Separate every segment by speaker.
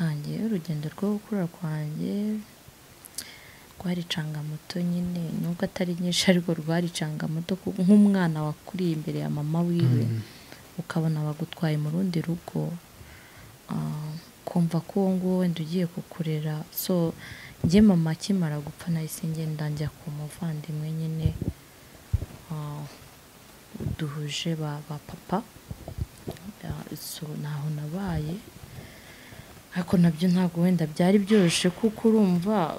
Speaker 1: Hanjye urugendo rwo gukura kwanjye rwari cangamoto nyine, nubwo atari nyinshi ariko rwari cangamoto, nk'umwana wakuriye imbere ya mama wiwe, ukabona bagutwaye mu rundi rugo, kumva ko uwo nguwo wenda ugiye kukurera. So njye mama akimara gupfa nahise ngenda njya ku muvandimwe nyine duhuje ba papa. So naho nabaye, ariko nabyo ntabwo wenda byari byoroshye, kuko urumva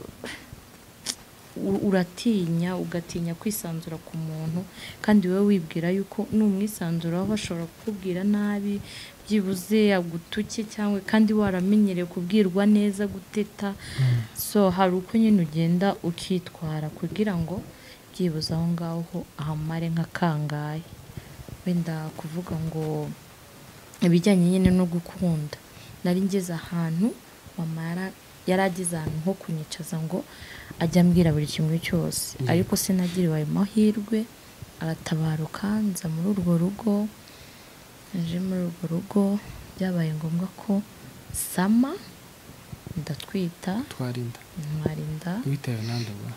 Speaker 1: uratinya, ugatinya kwisanzura ku muntu, kandi wowe wibwira yuko numwisanzuraho bashobora kukubwira nabi, byibuze agutuke cyangwa, kandi waramenyereye kubwirwa neza, guteta. So hari uko nyine ugenda ukitwara kugira ngo byibuze aho ngaho ahamare nka kangahe. Wenda kuvuga ngo ibijyanye nyine no gukunda, nari ngeze ahantu mama yarageze ahantu ho kunyicaza ngo ajya ambwira buri kimwe cyose, ariko sinagiriwe ayo mahirwe, aratabaruka nza muri urwo rugo. Nje muri urwo rugo byabaye ngombwa ko sama ndatwita, ntwarinda
Speaker 2: witewe nande ubwo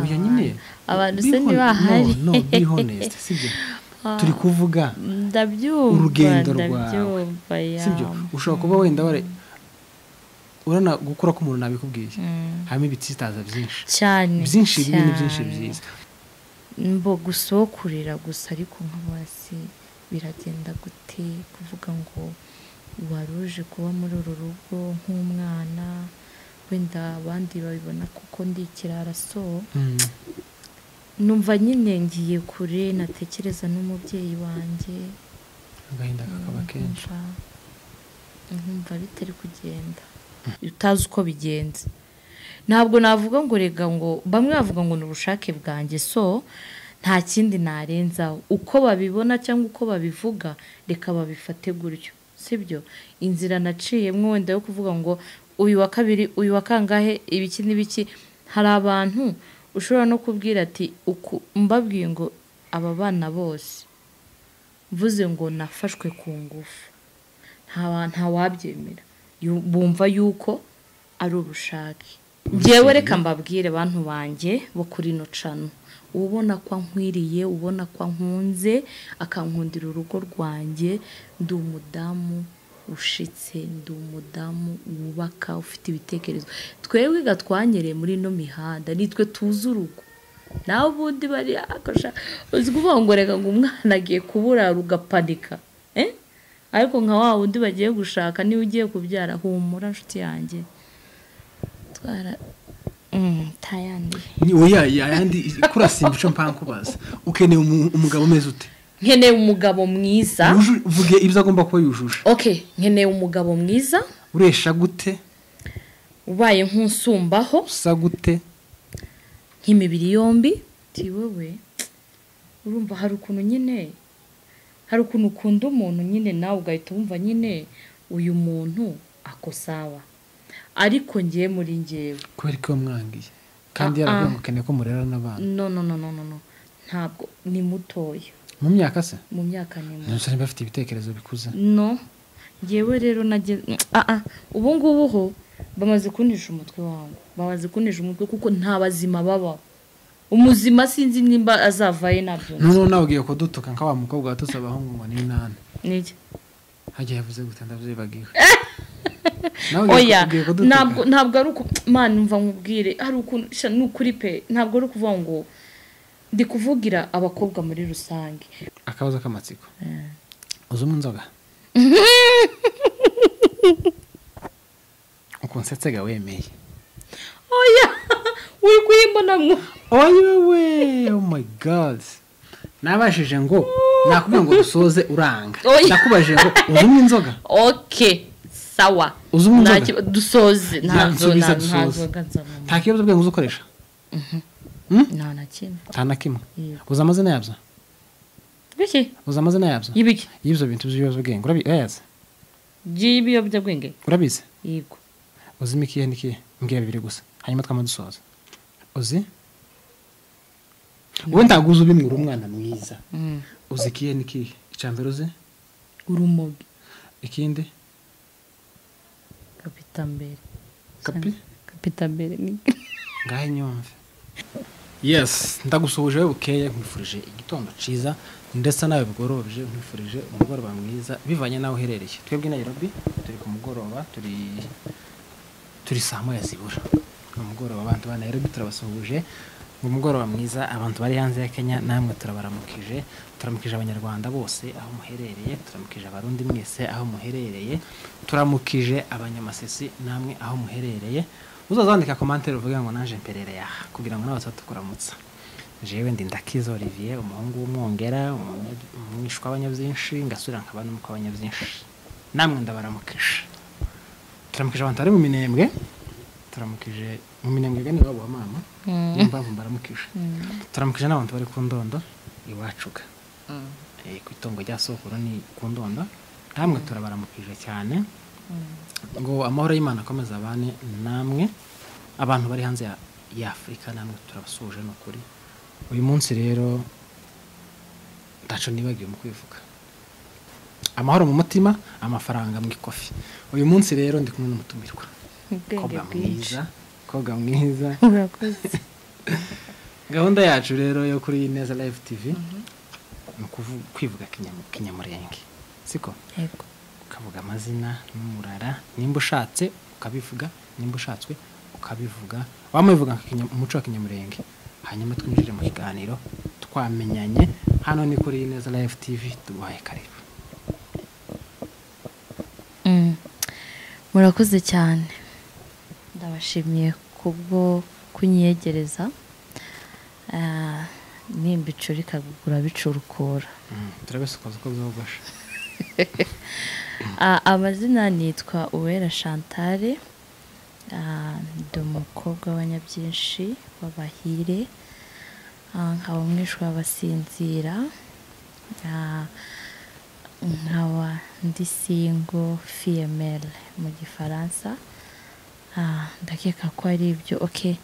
Speaker 2: oya nyine
Speaker 1: abantu se ntibahari.
Speaker 2: No be honest, sibyo turi kuvuga,
Speaker 1: ndabyumva
Speaker 2: urugendo rwawe, sibyo? Ushobora kuba wenda ware urana gukura ko umuntu nabikubwiye, harimo ibitsitaza byinshi
Speaker 1: cyane,
Speaker 2: byinshi binini, byinshi byiza,
Speaker 1: mbo gusokurira gusa. Ariko nk'abasi biragenda gute kuvuga ngo waruje kuba muri uru rugo nk'umwana, wenda abandi babibona kuko ndi ikirara. So numva nyine ngiye kure, natekereza n'umubyeyi wanjye,
Speaker 2: agahinda kakaba kenshi,
Speaker 1: nkumva bitari kugenda, utazi uko bigenze. Ntabwo navuga ngo rega ngo bamwe bavuga ngo ni ubushake bwanjye, so nta kindi narenzaho, uko babibona cyangwa uko babivuga reka babifate gutyo, sibyo? Inzira naciyemo wenda yo kuvuga ngo uyu wa kabiri, uyu wa kangahe, ibiki n'ibiki, hari abantu ushobora no kubwira ati mbabwiye ngo aba bana bose mvuze ngo nafashwe ku ngufu, nta wabyemera, bumva yuko ari ubushake. Njyewe reka mbabwire bantu banjye bo kuri ino cano, ubona ko nkwiriye, ubona ko nkunze, akankundira urugo rwanjye, ndi umudamu ushitse, ndi umudamu wubaka, ufite ibitekerezo. Twebwe gatwanyereye muri ino mihanda nitwe tuzi urugo, nawe ubundi bari akosha uzi kuvuga ngo reka ngo umwana agiye kubura ugapanika, ariko nka wa wundi bagiye gushaka niba ugiye kubyara, humura nshuti yanjye, twara tayandi
Speaker 2: oya yandi kurasimba ico mpankubaza. Ukeneye umugabo umeze ute?
Speaker 1: Nkeneye umugabo mwiza.
Speaker 2: Uvuge ibyo agomba kuba yujuje.
Speaker 1: Okay, nkeneye umugabo mwiza.
Speaker 2: Uresha gute?
Speaker 1: Ubaye nkusumbaho.
Speaker 2: Usa gute?
Speaker 1: Nk'imibiri yombi. Ti wewe urumva hari ukuntu nyine, hari ukuntu ukunda umuntu nyine nawe ugahita wumva nyine uyu muntu akosawa, ariko ngiye muri ngewe
Speaker 2: kubera ko mwangiye kandi yaravuye ngo keneye ko murera n'abana.
Speaker 1: No no no no no, ntabwo ni mutoya
Speaker 2: mu myaka se,
Speaker 1: mu myaka ni muto,
Speaker 2: none bafite ibitekerezo bikuze.
Speaker 1: No ngewe rero nage ubu ngubu ho bamaze kunisha umutwe wangu, bamaze kunisha umutwe kuko nta bazima baba. Umuzima sinzi nimba azavaye nabyo.
Speaker 2: None nawe ugiye kudutuka nka wa mukobwa watutse abahungu ngo ni nane.
Speaker 1: Niki?
Speaker 2: Hagiye yavuze gute ndavyibagiwe.
Speaker 1: Oya, ntabwo ari uko man umva nkubwire, hari ukuntu nukuri pe, ntabwo ari ukuvuga ngo ndi kuvugira abakobwa muri rusange.
Speaker 2: Akabazo k'amatsiko. Uzumwe inzoga? Ukonsetsega wemeye.
Speaker 1: Oya, uri kuyimbona mwo.
Speaker 2: Oya we, oh my god. Nabashije ngo nakubwiye ngo dusoze uranga. Nakubajije ngo uzumwe inzoga?
Speaker 1: Okay, sawa.
Speaker 2: Uzumwe inzoga?
Speaker 1: Dusoze, nta nzoga nzanywa.
Speaker 2: Nta kibazo bwe nguzukoresha?
Speaker 1: Nta na kimwe.
Speaker 2: Nta na kimwe. Uza amazina yabyo?
Speaker 1: Biki?
Speaker 2: Uza amazina yabyo?
Speaker 1: Y'ibiki?
Speaker 2: Y'ibyo bintu by'ibiyobyabwenge. Urabizi?
Speaker 1: By'ibiyobyabwenge?
Speaker 2: Urabizi?
Speaker 1: Yego.
Speaker 2: Uzi imikiye n'ikiye? Mbwira bibiri gusa. Hanyuma twama dusoza. Uzi? Wowe ntabwo uzi ubimwe, uri umwana mwiza. Uzi ikihe n'ikihe? Icya mbere uzi?
Speaker 1: Urumogi.
Speaker 2: Ikindi?
Speaker 1: Kapitambere.
Speaker 2: Kapi?
Speaker 1: Kapitambere ni
Speaker 2: ngahe nyumve. Yes, ndagusuhuje we bukeye, nkwifurije igitondo ciza ndetse nawe bugorobye, nkwifurije umugoroba mwiza bivanye nawe uherereye. Twebwe i Nairobi turi ku mugoroba, turi saa moya zibura. Umugoroba abantu ba Nairobi turabasuhuje, umugoroba mwiza. Abantu bari hanze ya Kenya namwe turabaramukije, turamukije abanyarwanda bose aho muherereye, turamukije abarundi mwese aho muherereye, turamukije abanyamasisi namwe aho muherereye. Uzazandika commentaire uvuge ngo nanje mperereye aha kugira ngo nawe tukuramutsa. Jewe ndi Ndakiza Olivier, umuhungu w'umwongera, umwishwa w'abanyabyinshi, ngasubira nkaba n'umukwa w'abanyabyinshi. Namwe ndabaramukije. Turamukije abantu bari mu Minembwe, turamukije mu Minembwe gani wabo wa mama, niyo mpamvu mbaramukije. Turamukije n'abantu bari ku Ndondo iwacuga. Ku itongo rya sokuru ni ku Ndondo. Namwe turabaramukije cyane. Ngo amahoro y'Imana akomeze abane namwe. Abantu bari hanze ya Afrika namwe turabasuje n'ukuri. Uyu munsi rero ndaco nibagiwe mu kwivuga. Amahoro mu mutima, amafaranga mu ikofi. Uyu munsi rero ndi kumwe n'umutumirwa.
Speaker 1: Ubwenge bwinshi.
Speaker 2: Koga mwiza.
Speaker 1: Urakoze.
Speaker 2: Gahunda yacu rero yo kuri Ineza Live TV ni kwivuga Kinyamurenge. Siko?
Speaker 1: Yego.
Speaker 2: Ukavuga amazina n'umurara, nimba ushatse ukabivuga, nimba ushatswe ukabivuga. Wamuvuga umuco wa Kinyamurenge. Hanyuma twinjire mu kiganiro twamenyanye. Hano ni kuri Ineza Live TV, tubaye karibu.
Speaker 1: Murakoze cyane. Ndabashimiye kubwo kunyegereza. Nimba icurika kugura bicurukura.
Speaker 2: Turabisukoza uko byogosha.
Speaker 1: Amazina nitwa Uwera Chantal. Ndi umukobwa w'abanyabyinshi w'abahire, nkaba umwishwa w'abasinzira, nkaba ndi single female mu Gifaransa. Ndakeka ko ari ibyo. Okay,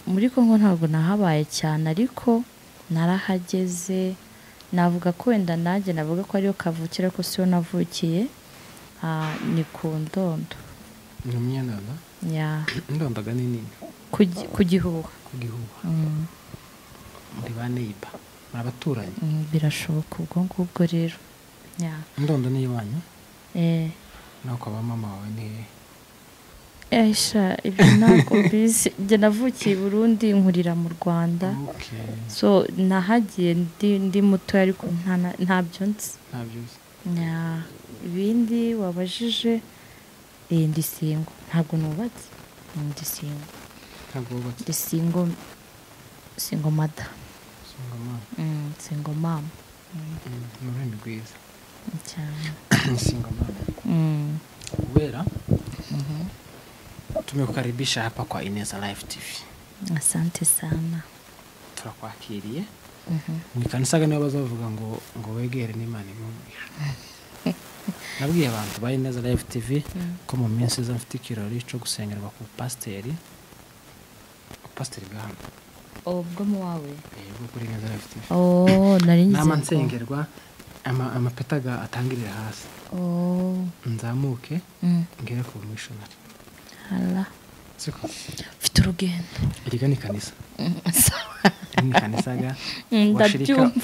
Speaker 1: muri Kongo ntabwo nahabaye cyane ariko narahageze. Navuga ko wenda nanjye navuga ko ariyo kavukira ko siyo navukiye. Ni ku Ndondo.
Speaker 2: Ni Munyandondo?
Speaker 1: Ya.
Speaker 2: Ndondoga ni nini?
Speaker 1: Ku Gihuha.
Speaker 2: Ku Gihuha. Muri ba neighbor, muri abaturanyi.
Speaker 1: Birashoboka ubwo ngubwo rero. Ya.
Speaker 2: Ndondo ni iwanyu? Naho kwa mama wawe ni hehe?
Speaker 1: Aisha, ibyo ntabwo mbizi. Njye navukiye i Burundi nkurira mu Rwanda.
Speaker 2: Okay.
Speaker 1: So nahagiye ndi muto ariko ntabyo nzi.
Speaker 2: Ntabyo uzi.
Speaker 1: Ya. Ibindi wabajije, ndi single. Ntabwo nubatse. Ndi single.
Speaker 2: Ntabwo wubatse.
Speaker 1: Ndi single, single mother.
Speaker 2: Single mom.
Speaker 1: Single mom.
Speaker 2: Ni ururimi rwiza.
Speaker 1: Cyane.
Speaker 2: Single mom. Uwera. Tumekukaribisha hapa kwa Ineza Live TV.
Speaker 1: Asante sana.
Speaker 2: Turakwakiriye. Mu kanisa nibo bazavuga ngo wegere n'Imana imugisha. Nabwiye abantu ba Ineza Live TV ko mu minsi iza mfite ikirori cyo gusengerwa ku pasiteri. Pasiteri bwa hano.
Speaker 1: Ubwo mu wawe?
Speaker 2: Ubwo kuri Ineza Live TV.
Speaker 1: Nari nzi.
Speaker 2: Nama nsengerwa amapetaga atangirira hasi. Nzamuke ngere ku missionary.
Speaker 1: Hala.
Speaker 2: Siko.
Speaker 1: Mfite urugendo.
Speaker 2: Erega ni kanisa. Ni kanisa ga.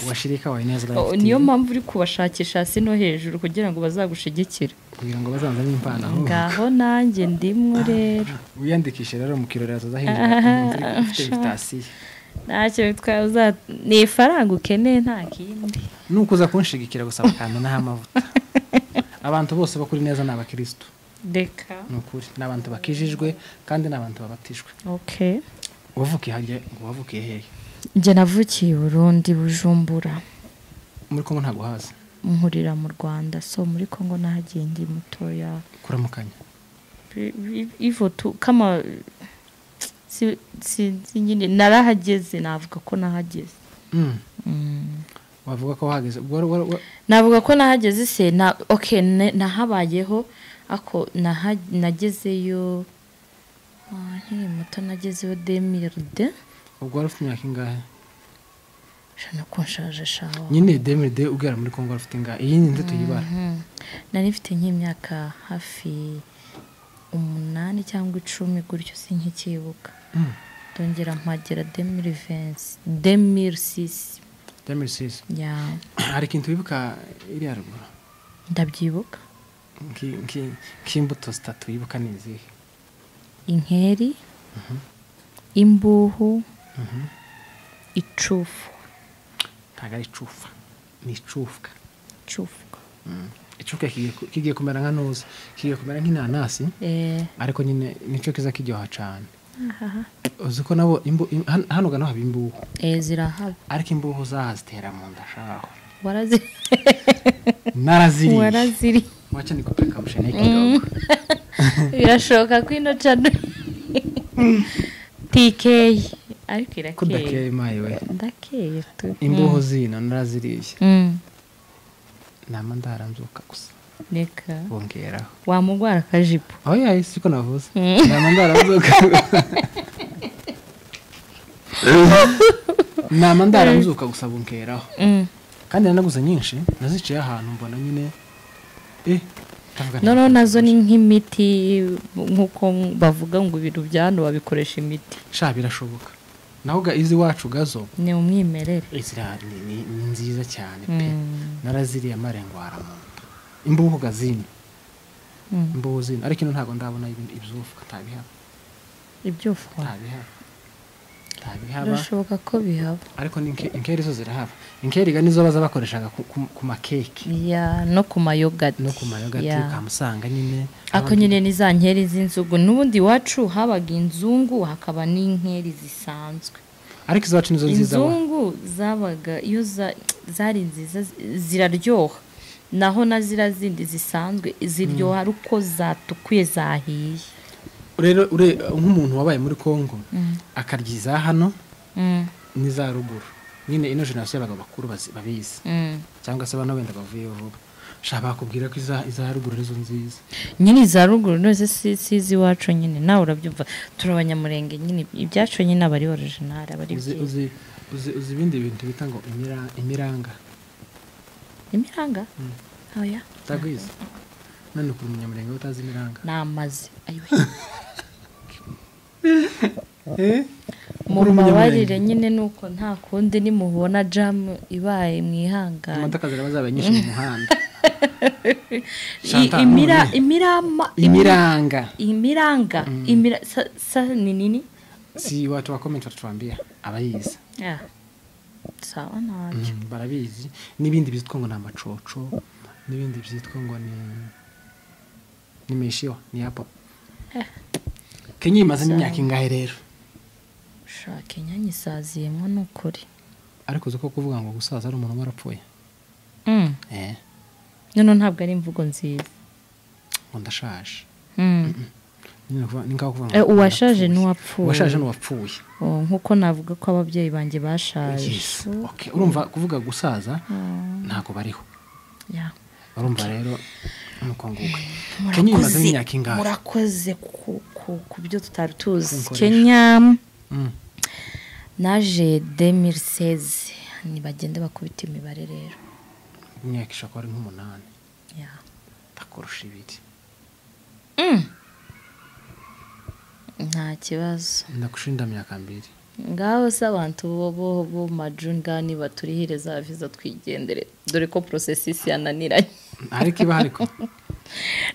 Speaker 2: Washirika wa Ineza Live TV.
Speaker 1: Niyo mpamvu uri kubashakisha hasi no hejuru kugira ngo bazagushigikire.
Speaker 2: Kugira ngo bazanzane impano.
Speaker 1: Ngaho nanjye ndimwo rero.
Speaker 2: Wiyandikishe rero mu kirori azahinjira ufite invitation.
Speaker 1: Ntacyo bitwaye, ni ifaranga ukeneye nta kindi.
Speaker 2: Nukuza kunshigikira gusaba akantu naho amavuta. Abantu bose bakuri neza ni abakristo.
Speaker 1: Reka.
Speaker 2: Nukuri n'abantu bakijijwe kandi n'abantu babatijwe.
Speaker 1: Okay.
Speaker 2: Wavukiye harya ngo wavukiye hehe?
Speaker 1: Njye navukiye Burundi, Bujumbura.
Speaker 2: Muri Kongo ntago hazi?
Speaker 1: Nkurira mu Rwanda, so muri Kongo nahagiye ndi mutoya.
Speaker 2: Kuramukanya.
Speaker 1: Ivo tu kama si nyine narahageze, navuga ko nahageze.
Speaker 2: Wavuga ko wahageze?
Speaker 1: Navuga ko nahageze se na okay, nahabayeho ako nagezeyo nkiri muto, nagezeyo 2002.
Speaker 2: Ubwo wari ufite imyaka ingahe?
Speaker 1: Shana ko nshaje shawa.
Speaker 2: Nyine 2002 ugera muri Kongo wari ufite ingahe? Iyi ni nde tuyibara?
Speaker 1: Nari mfite nk'imyaka hafi 8 cyangwa 10 gutyo sinkikibuka. Ndongera mpagera 2020 2006.
Speaker 2: 2006.
Speaker 1: Yeah.
Speaker 2: Hari ikintu wibuka iri haruguru?
Speaker 1: Ndabyibuka.
Speaker 2: Nk'imbuto zitatu wibuka ni izihe?
Speaker 1: Inkeri, imbuhu, icufu.
Speaker 2: Ntabwo ari icufa, ni icufwa.
Speaker 1: Icufwa.
Speaker 2: Icuka kigiye kumera nka ntuza, kigiye kumera nk'inanasi, ariko nyine nicyo kiza kiryoha cyane. Uzi ko nabo hano gano haba imbuhu.
Speaker 1: Zirahaba.
Speaker 2: Ariko imbuhu zahazitera mu nda shaho.
Speaker 1: Naraziriye. Waraziriye.
Speaker 2: Wacha nikupeka mshene kidogo.
Speaker 1: Birashoboka ko ino channel TK ariko irakeye.
Speaker 2: Kudakeye mayi we.
Speaker 1: Ndakeye tu.
Speaker 2: Imbuhu zino naraziriye. Nama ndaramzuka gusa.
Speaker 1: Reka.
Speaker 2: Bongeraho.
Speaker 1: Wamugwara akajipo.
Speaker 2: Oya siko navuze. Nama ndaramzuka. Nama ndaramzuka gusa bongeraho. Kandi nanaguze nyinshi naziciye ahantu mbona nyine
Speaker 1: No nazo ni nk'imiti nkuko bavuga ngo ibintu bya hano babikoresha imiti.
Speaker 2: Sha birashoboka. Naho ga izi wacu gazo
Speaker 1: ni umwimerere.
Speaker 2: Izira ni nziza cyane pe. Naraziriye amarengwara mu nda. Imbuhu gazini. Imbuhu zino ariko ino ntago ndabona ibyufuka tabihaba.
Speaker 1: Ibyufuka
Speaker 2: tabihaba. Tabihaba.
Speaker 1: Birashoboka ko bihaba.
Speaker 2: Ariko ni inkeri zo zirahaba. Inkeri ga nizo baza bakoreshaga ku makeke.
Speaker 1: Ya no ku mayogati.
Speaker 2: No ku mayogati ukamusanga nyine.
Speaker 1: Ako nyine ni za nkeri z'inzugu. Nubundi wacu habaga inzungu hakaba n'inkeri zisanzwe.
Speaker 2: Ariko izacu nizo nziza wa.
Speaker 1: Inzungu zabaga iyo zari nziza ziraryoha. Naho na zira zindi zisanzwe ziryoha uko zatukuye zahiye.
Speaker 2: Rero nk'umuntu wabaye muri Kongo akaryiza hano n'iza ruguru nyine ino generation y'abagabo bakuru babizi cyangwa se abana wenda bavuye vuba shaka bakubwira ko iza ruguru arizo nziza
Speaker 1: nyine iza ruguru nose si iwacu nyine nawe urabyumva turabanyamurenge nyine ibyacu nyine abari original abari
Speaker 2: uzi uzi ibindi bintu bita ngo imiranga.
Speaker 1: Imiranga? Oya.
Speaker 2: Tagwiza. None kuri umunyamurenge utazi imiranga?
Speaker 1: Namaze. Ayiwe. Mubabarire nyine nuko nta kundi nimubona jam ibaye mwihangana.
Speaker 2: Imodoka ziraba zabaye nyinshi mu muhanda. Imiranga.
Speaker 1: Imiranga. Sa ni nini?
Speaker 2: Si watu wa comment watuambia abayizi.
Speaker 1: Yeah. Sawa ntacyo.
Speaker 2: Barabizi n'ibindi bizitwa ngo ni amacoco n'ibindi byitwa ngo ni meshiwa ni hapo. Kenya imaze imyaka ingahe rero?
Speaker 1: Sha Kenya nyisaziyemo nukuri.
Speaker 2: Ariko uzi ko kuvuga ngo gusaza ari umuntu warapfuye.
Speaker 1: Nono ntabwo ari imvugo nziza.
Speaker 2: Ngo ndashaje. Ni
Speaker 1: uwashaje n'uwapfuye.
Speaker 2: Uwashaje n'uwapfuye.
Speaker 1: Nkuko navuga ko ababyeyi banjye bashaje.
Speaker 2: Okay, urumva kuvuga gusaza ntago bariho.
Speaker 1: Yeah.
Speaker 2: Urumva rero nuko nguka. Kenya imaze imyaka ingahe?
Speaker 1: Murakoze ku byo tutari tuzi. Kenya naje 2016 nibagende bakubita imibare rero.
Speaker 2: Imyaka ishaka ari nk'umunani.
Speaker 1: Yeah.
Speaker 2: Takorosha ibiri.
Speaker 1: Nta kibazo.
Speaker 2: Ndakushinda myaka mbiri.
Speaker 1: Ngaho se abantu bo majungani baturihireza visa twigendere dore ko processus yananiranye.
Speaker 2: Ariko iba hariko.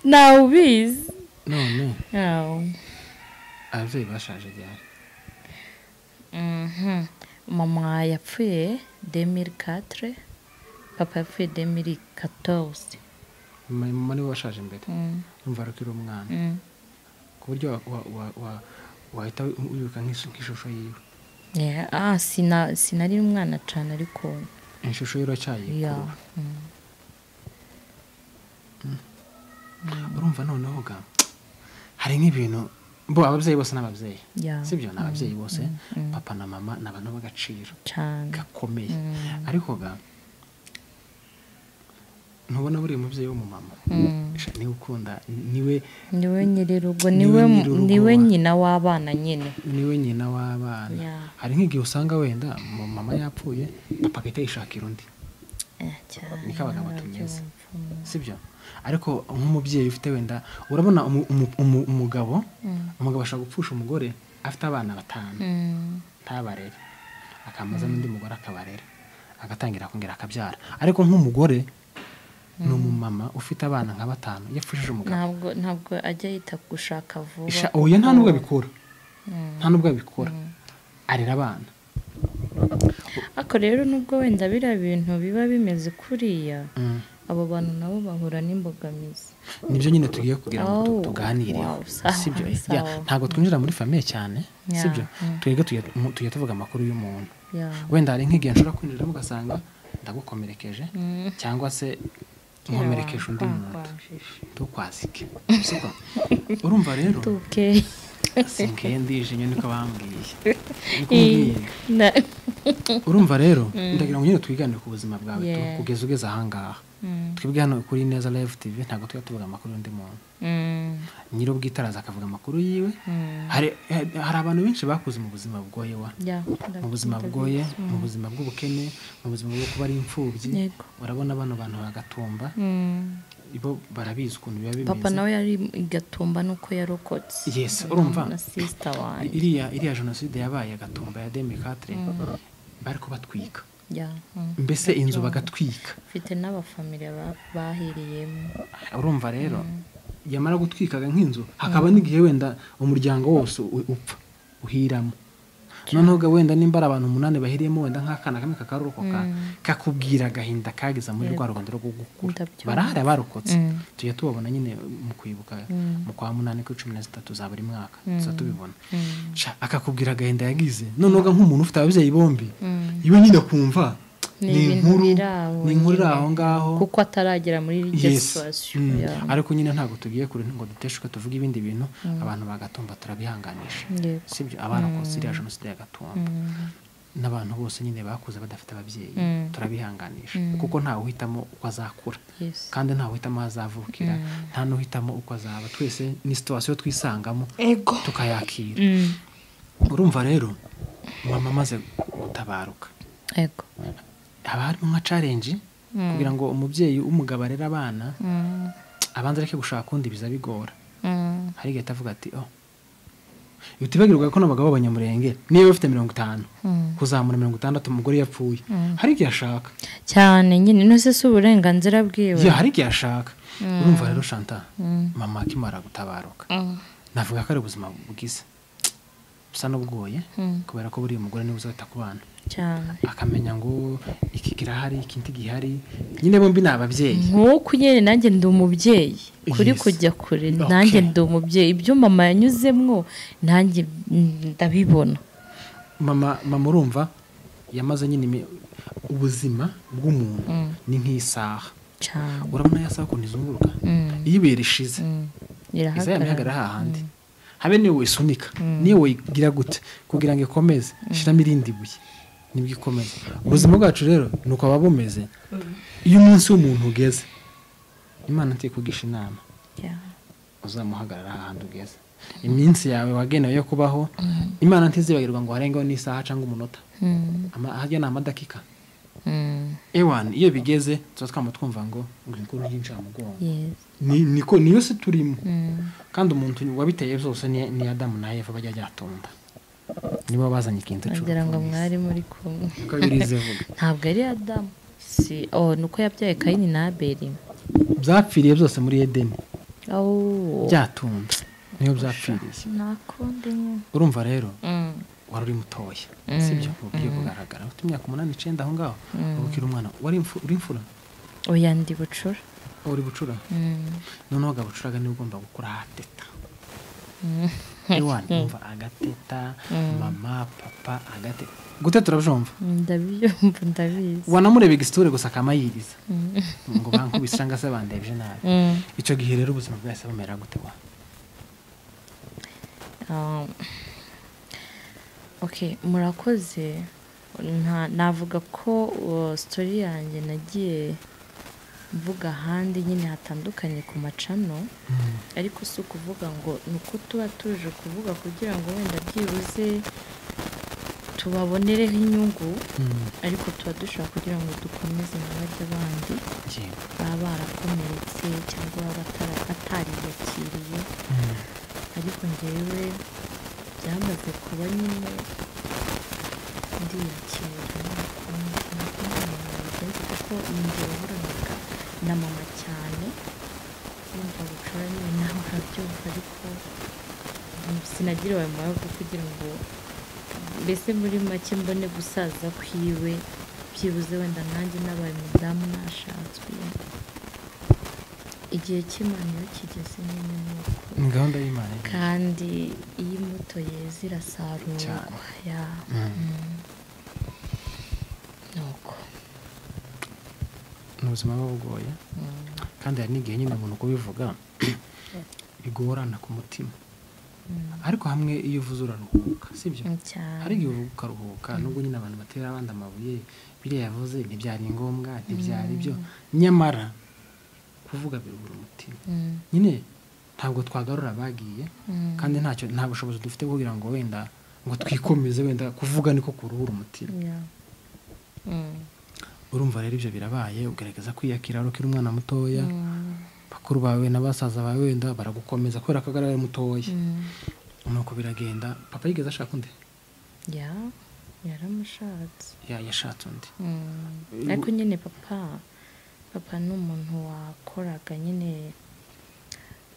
Speaker 1: Nawe ubizi.
Speaker 2: None.
Speaker 1: Yawo.
Speaker 2: Abavyeyi bashaje ryari?
Speaker 1: Mama yapfuye 2004, papa yapfuye 2014.
Speaker 2: Mama niwe washaje mbere. Umva ariko umwana. Ku buryo wahita wibuka nk'ishusho yiwe.
Speaker 1: Yeah, sinari umwana cyane ariko
Speaker 2: ishusho y'uracyayikura. Urumva noneho ga hari nk'ibintu bo ababyeyi bose n'ababyeyi. Sibyo n'ababyeyi bose papa na mama n'abantu b'agaciro gakomeye. Ariko ga ntubona buri mubyeyi w'umumama niwe ukunda niwe
Speaker 1: nyirirugo niwe nyina w'abana nyine
Speaker 2: niwe nyina w'abana. Hari nk'igihe usanga wenda mama yapfuye papa agahita yishakira undi. Niko abagabo tumeze, sibyo? Ariko nk'umubyeyi ufite wenda urabona umugabo ashobora gupfusha umugore afite abana 5 ntabarere, akamaza n'undi mugore akabarera, agatangira kongera akabyara. Ariko nk'umugore ni umumama ufite abana nka 5 yapfushije umugabo,
Speaker 1: ntabwo ajya yita gushaka vuba.
Speaker 2: Oya, nta nubwo abikora, nta nubwo abikora, arera abana.
Speaker 1: Ariko rero nubwo wenda biriya bintu biba bimeze kuriya, abo bantu nabo bahura n'imbogamizi.
Speaker 2: Nibyo nyine tugiye kugira ngo tuganireho, sibyo? Ntabwo twinjira muri famille cyane, sibyo? Twebwe tugiye tuvuga amakuru y'umuntu. Wenda hari nk'igihe nshobora kwinjiramo ugasanga ndagukomerekeje cyangwa se nkomerekeje undi muntu, tukwazike, sibyo? Urumva rero sinkeye ndijimye niko bambwiye, niko mbwiye. Urumva rero ndagira ngo nyine twiganire ku buzima bwawe kugeza ugeze ahangaha. Twebwe hano kuri Neza Live TV ntabwo tujya tuvuga amakuru y'undi muntu. Nyir'ubwite araza akavuga amakuru yiwe. Hari abantu benshi bakuze mu buzima bugoye wa, mu buzima bugoye, mu buzima bw'ubukene, mu buzima bwo kuba ari imfubyi. Urabona bano bantu bagatumba, ibo barabizi ukuntu biba bimeze.
Speaker 1: Papa nawe yari Gatumba nuko yarokotse.
Speaker 2: Yes, urumva
Speaker 1: na sister wanjye.
Speaker 2: Iriya jenoside yabaye Gatumba ya 2004, bari kubatwika. Mbese inzu bagatwika.
Speaker 1: Mfite n'abafamiliya bahiriyemo.
Speaker 2: Urumva rero yamara gutwikaga nk'inzu, hakaba n'igihe wenda umuryango wose upfa uhiramo. Noneho ga wenda nimba ari abantu 8 bahiriyemo, wenda nk'akana kamwe kakarokoka kakubwira agahinda kagiza muri rwa rugendo rwo gukura. Barahari barokotse, tujya tubabona nyine mu kwibuka mu kwa 8 kuri 13 za buri mwaka, tuza tubibona. Akakubwira agahinda yagize. Noneho ga nk'umuntu ufite ababyeyi bombi, iwe nyine kumva ni inkuru aho ngaho,
Speaker 1: kuko ataragera muri iryo situation.
Speaker 2: Ariko nyine ntabwo tugiye kure ngo duteshuke tuvuge ibindi bintu. Abantu bagatumba turabihanganisha, sibyo? Abarokotse iriya jenoside ya Gatumba n'abantu bose nyine bakuze badafite ababyeyi turabihanganisha, kuko ntawe uhitamo uko azakura, kandi ntawe uhitamo aho azavukira, nta n'uhitamo uko azaba. Twese ni situation twisangamo tukayakira. Urumva rero mama amaze gutabaruka, haba harimo nka challenge kugira ngo umubyeyi w'umugabo arere abana, abanza areke gushaka undi biza bigora. Hari igihe atavuga ati oh, utibagirwa ko n'abagabo b'abanyamurenge niba bafite 50 kuzamura 60 umugore yapfuye, hari igihe ashaka
Speaker 1: cyane nyine, no se si uburenganzira bwiwe.
Speaker 2: Hari igihe ashaka. Urumva rero Chantal, mama akimara gutabaruka, navuga ko ari ubuzima bwiza busa n'ubwoye, kubera ko buriya umugore niwe uzahita ku bana
Speaker 1: cyane,
Speaker 2: akamenya ngo iki kirahari ikindi gihari, nyine bombi ni ababyeyi.
Speaker 1: Nk'uko nyine nanjye ndi umubyeyi, kuri kujya kure nanjye ndi umubyeyi, ibyo mama yanyuzemwo nanjye ndabibona.
Speaker 2: Mama urumva yamaze nyine ubuzima bw'umuntu ni nk'isaha
Speaker 1: cyane.
Speaker 2: Urabona ya saha ukuntu izunguruka, iyo ibuye rishize izayamuhagarara hahandi, habe niyo wisunika, niyo wigira gute kugira ngo ikomeze, shiramo irindi buye nibwo ikomeza. Ubuzima bwacu rero nuko aba bumeze. Iyo umunsi w'umuntu ugeze, Imana ntikugisha inama, uzamuhagarara ahandi ugeze. Iminsi yawe wagenewe yo kubaho, Imana ntizibagirwa ngo harengeho n'isaha cyangwa umunota, harya ni amadakika. Ewan iyo bigeze tuba twama twumva ngo inkuru y'incamugongo. Niko niyo se turimo. Kandi umuntu wabiteye byose ni Adamu na Eva bajya byatonda, nibo bazanye ikintu cy'urupfu.
Speaker 1: Ngira ngo mwari muri kumwe.
Speaker 2: Niko birize vuga.
Speaker 1: Ntabwo ari Adamu, si nuko yabyaye Kayini na Abeli.
Speaker 2: Byapfiriye byose muri Edeni. Byatunda niyo byapfiriye.
Speaker 1: Nakundi nyine.
Speaker 2: Urumva rero wari uri mutoya, sibyo? Ugiye kugaragara ufite imyaka 8 9 aho ngaho, ubukira umwana. Wari uri imfura?
Speaker 1: Oya, ndi bucura.
Speaker 2: Uri bucura? Noneho gabucuraga niwe ugomba gukura hateta. Ewan umva agateta, mama papa agateta. Gute turabyumva?
Speaker 1: Ndabyumva, ndabizi.
Speaker 2: Wanamureba igisture gusa akamayiriza ngo bankubise cyangwa se bandebye nabi. Icyo gihe rero ubuzima bwahise bumera gute wa?
Speaker 1: Okay, murakoze. Navuga ko story yanjye nagiye mvuga ahandi nyine hatandukanye ku macano, ariko si ukuvuga ngo nuko tuba tuje kuvuga kugira ngo wenda byibuze tubabonereho inyungu, ariko tuba dushaka kugira ngo dukomeze n'abajya bandi baba barakomeretse cyangwa baba batariyakiriye. Ariko njyewe byamaze kuba nyine ndiyakira kuko ninjye wahoranaga na mama cyane, yumva gucura nyine nawe urabyumva, ariko sinagira ayo mahirwe kugira ngo mbese muri make mbone gusaza kwiwe, byibuze wenda nanjye nabaye umudamu nashatswe. Igihe cy'Imana iyo kigeze nyine nuko
Speaker 2: ni gahunda y'Imana,
Speaker 1: kandi iyo imbuto yeze irasarurwa. Nuko
Speaker 2: ni ubuzima buba bugoye, kandi hari n'igihe nyine umuntu kubivuga bigorana ku mutima, ariko hamwe iyo uvuze uraruhuka, sibyo? Hari igihe uvuga ukaruhuka, nubwo nyine abantu batera abandi amabuye, biriya yavuze ntibyari ngombwa, ntibyari byo, nyamara kuvuga biruhura umutima. Nyine ntabwo twagarura abagiye, kandi ntacyo, nta bushobozi dufite kugira ngo wenda ngo twikomeze, wenda kuvuga niko kuruhura umutima. Urumva rero ibyo birabaye, ugerageza kwiyakira ukiri umwana mutoya, bakuru bawe na basaza bawe wenda baragukomeza kubera ko agaragara mutoya. Nuko biragenda. Papa yigeze ashaka undi?
Speaker 1: Ya, yaramushatse.
Speaker 2: Ya, yashatse undi.
Speaker 1: Ariko nyine papa ni umuntu wakoraga nyine,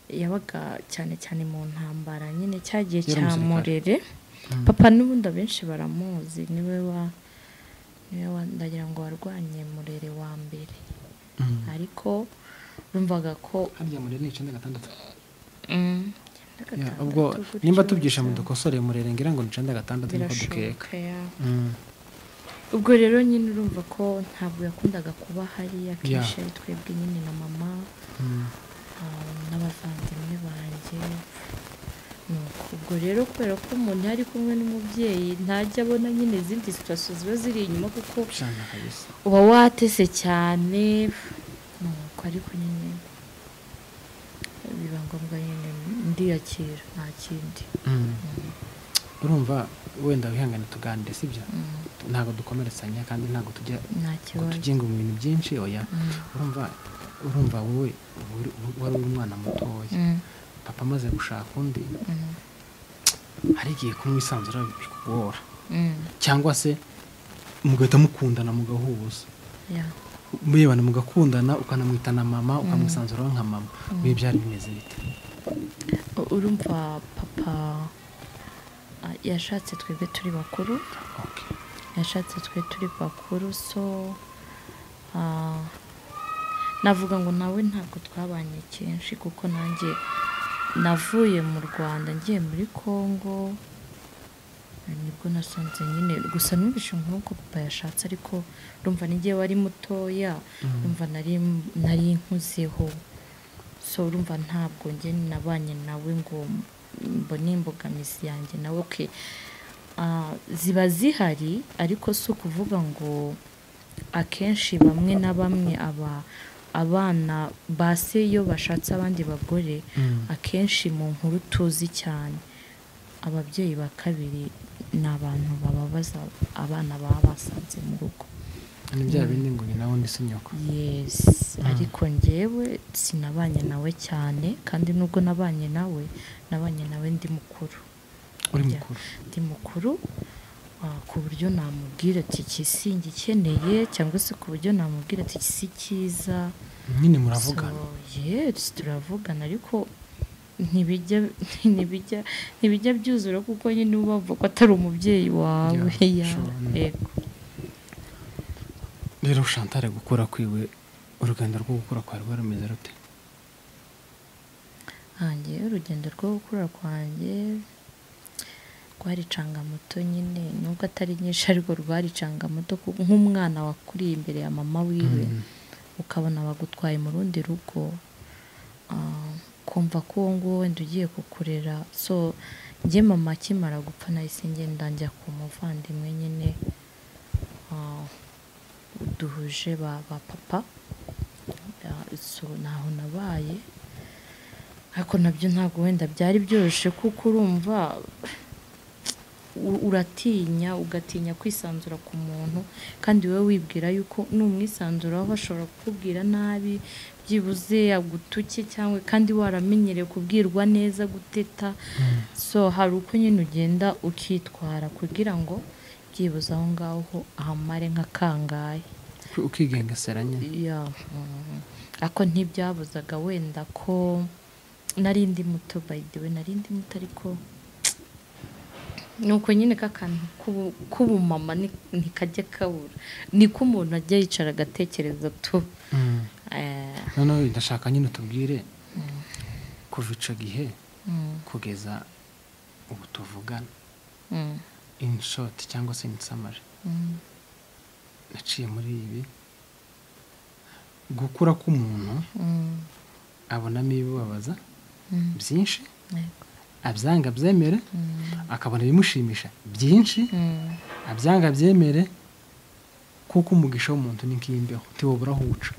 Speaker 1: yabaga cyane cyane mu ntambara nyine cyagiye cya Murere. Papa n'ubundi abenshi baramuzi, niwe wa ndagira ngo warwanye Murere wa mbere. Ariko urumvaga ko
Speaker 2: harya Murere ni 96. Ubwo nimba tubyisha mu dukosore Murere ngira ngo ni 96 niko dukeka.
Speaker 1: Ubwo rero nyine urumva ko ntabwo yakundaga kuba hari akenshi ari twebwe nyine na mama n'abavandimwe banjye. Ubwo rero kubera ko umuntu ari kumwe n'umubyeyi ntajya abona nyine izindi situation ziba ziri inyuma, kuko uba watese cyane. Nuko ariko nyine biba ngombwa nyine ndiyakira, nta kindi.
Speaker 2: Urumva wenda wihangane tuganire, sibyo? Ntabwo dukomeretsanya kandi ntabwo tujya ngo mu bintu byinshi, oya. Urumva wowe wari umwana mutoya, papa amaze gushaka undi, hari igihe kumwisanzura bikugora, cyangwa se mugahita mukundana mugahuza, mubana mugakundana, ukanamwitana mama, ukamwisanzura nka mama. Bibe byari bimeze bite?
Speaker 1: Urumva papa yashatse twebwe turi bakuru. Yashatse twe turi bakuru, so navuga ngo nawe ntabwo twabanye kenshi, kuko nanjye navuye mu Rwanda ngiye muri Congo, nibwo nasanze nyine gusa numvishe nk'uko papa yashatse, ariko urumva ninjye wari mutoya, urumva nari nkuzeho, so urumva ntabwo njye nabanye nawe ngo mbone imbogamizi yanjye nawe. Okay, ziba zihari, ariko si ukuvuga ngo akenshi bamwe na bamwe abana base iyo bashatse abandi bagore, akenshi mu nkuru tuzi cyane ababyeyi ba kabiri ni abantu bababaza abana baba basanze mu rugo.
Speaker 2: Ni bya bindi ngo nyina wundi si nyoko.
Speaker 1: Yes, ariko njyewe sinabanye nawe cyane, kandi nubwo nabanye nawe ndi mukuru.
Speaker 2: Uri mukuru?
Speaker 1: Ndi mukuru, ku buryo namubwira ati iki singikeneye, cyangwa se ku buryo namubwira ati iki si cyiza.
Speaker 2: Nyine muravugana?
Speaker 1: Yes, turavugana, ariko ntibijya byuzura, kuko nyine uba ko atari umubyeyi wawe. Yego.
Speaker 2: Rero Chantal, gukura kwiwe, urugendo rwo gukura kwawe rwari rumeze rute?
Speaker 1: Hanjye urugendo rwo gukura kwanjye rwari cangamuto nyine, nubwo atari nyinshi ariko rwari cangamuto, nk'umwana wakuriye imbere ya mama wiwe, ukabona bagutwaye mu rundi rugo, kumva ko uwo nguwo wenda ugiye kukurera. So njye mama akimara gupfa nahise ngenda njya ku muvandimwe nyine duhuje ba papa, so naho nabaye, ariko nabyo ntabwo wenda byari byoroshye, kuko urumva Uratinya, ugatinya kwisanzura ku muntu, kandi wowe wibwira yuko numwisanzuraho bashobora kukubwira nabi, byibuze agutuke cyangwa, kandi waramenyereye kubwirwa neza, guteta. So hari uko nyine ugenda ukitwara kugira ngo byibuze aho ngaho ahamare nka kangahe,
Speaker 2: ukigengesera nyine.
Speaker 1: Yeah. Ako ntibyabuzaga wenda ko nari ndi muto, by the way nari ndi muto, ariko nuko nyine kakantu k'ubumama ntikajya kabura, niko umuntu ajya yicara agatekereza tu.
Speaker 2: Noneho ndashaka nyine utubwire kuva ico gihe kugeza ubu tuvugana, in short cyangwa se in summary, naciye muri ibi. Gukura k'umuntu abonamo ibibabaza byinshi, abyanga abyemere, akabona ibimushimisha byinshi, abyanga abyemere, kuko umugisha w'umuntu ni nk'imbeho, ntiwobura aho uca.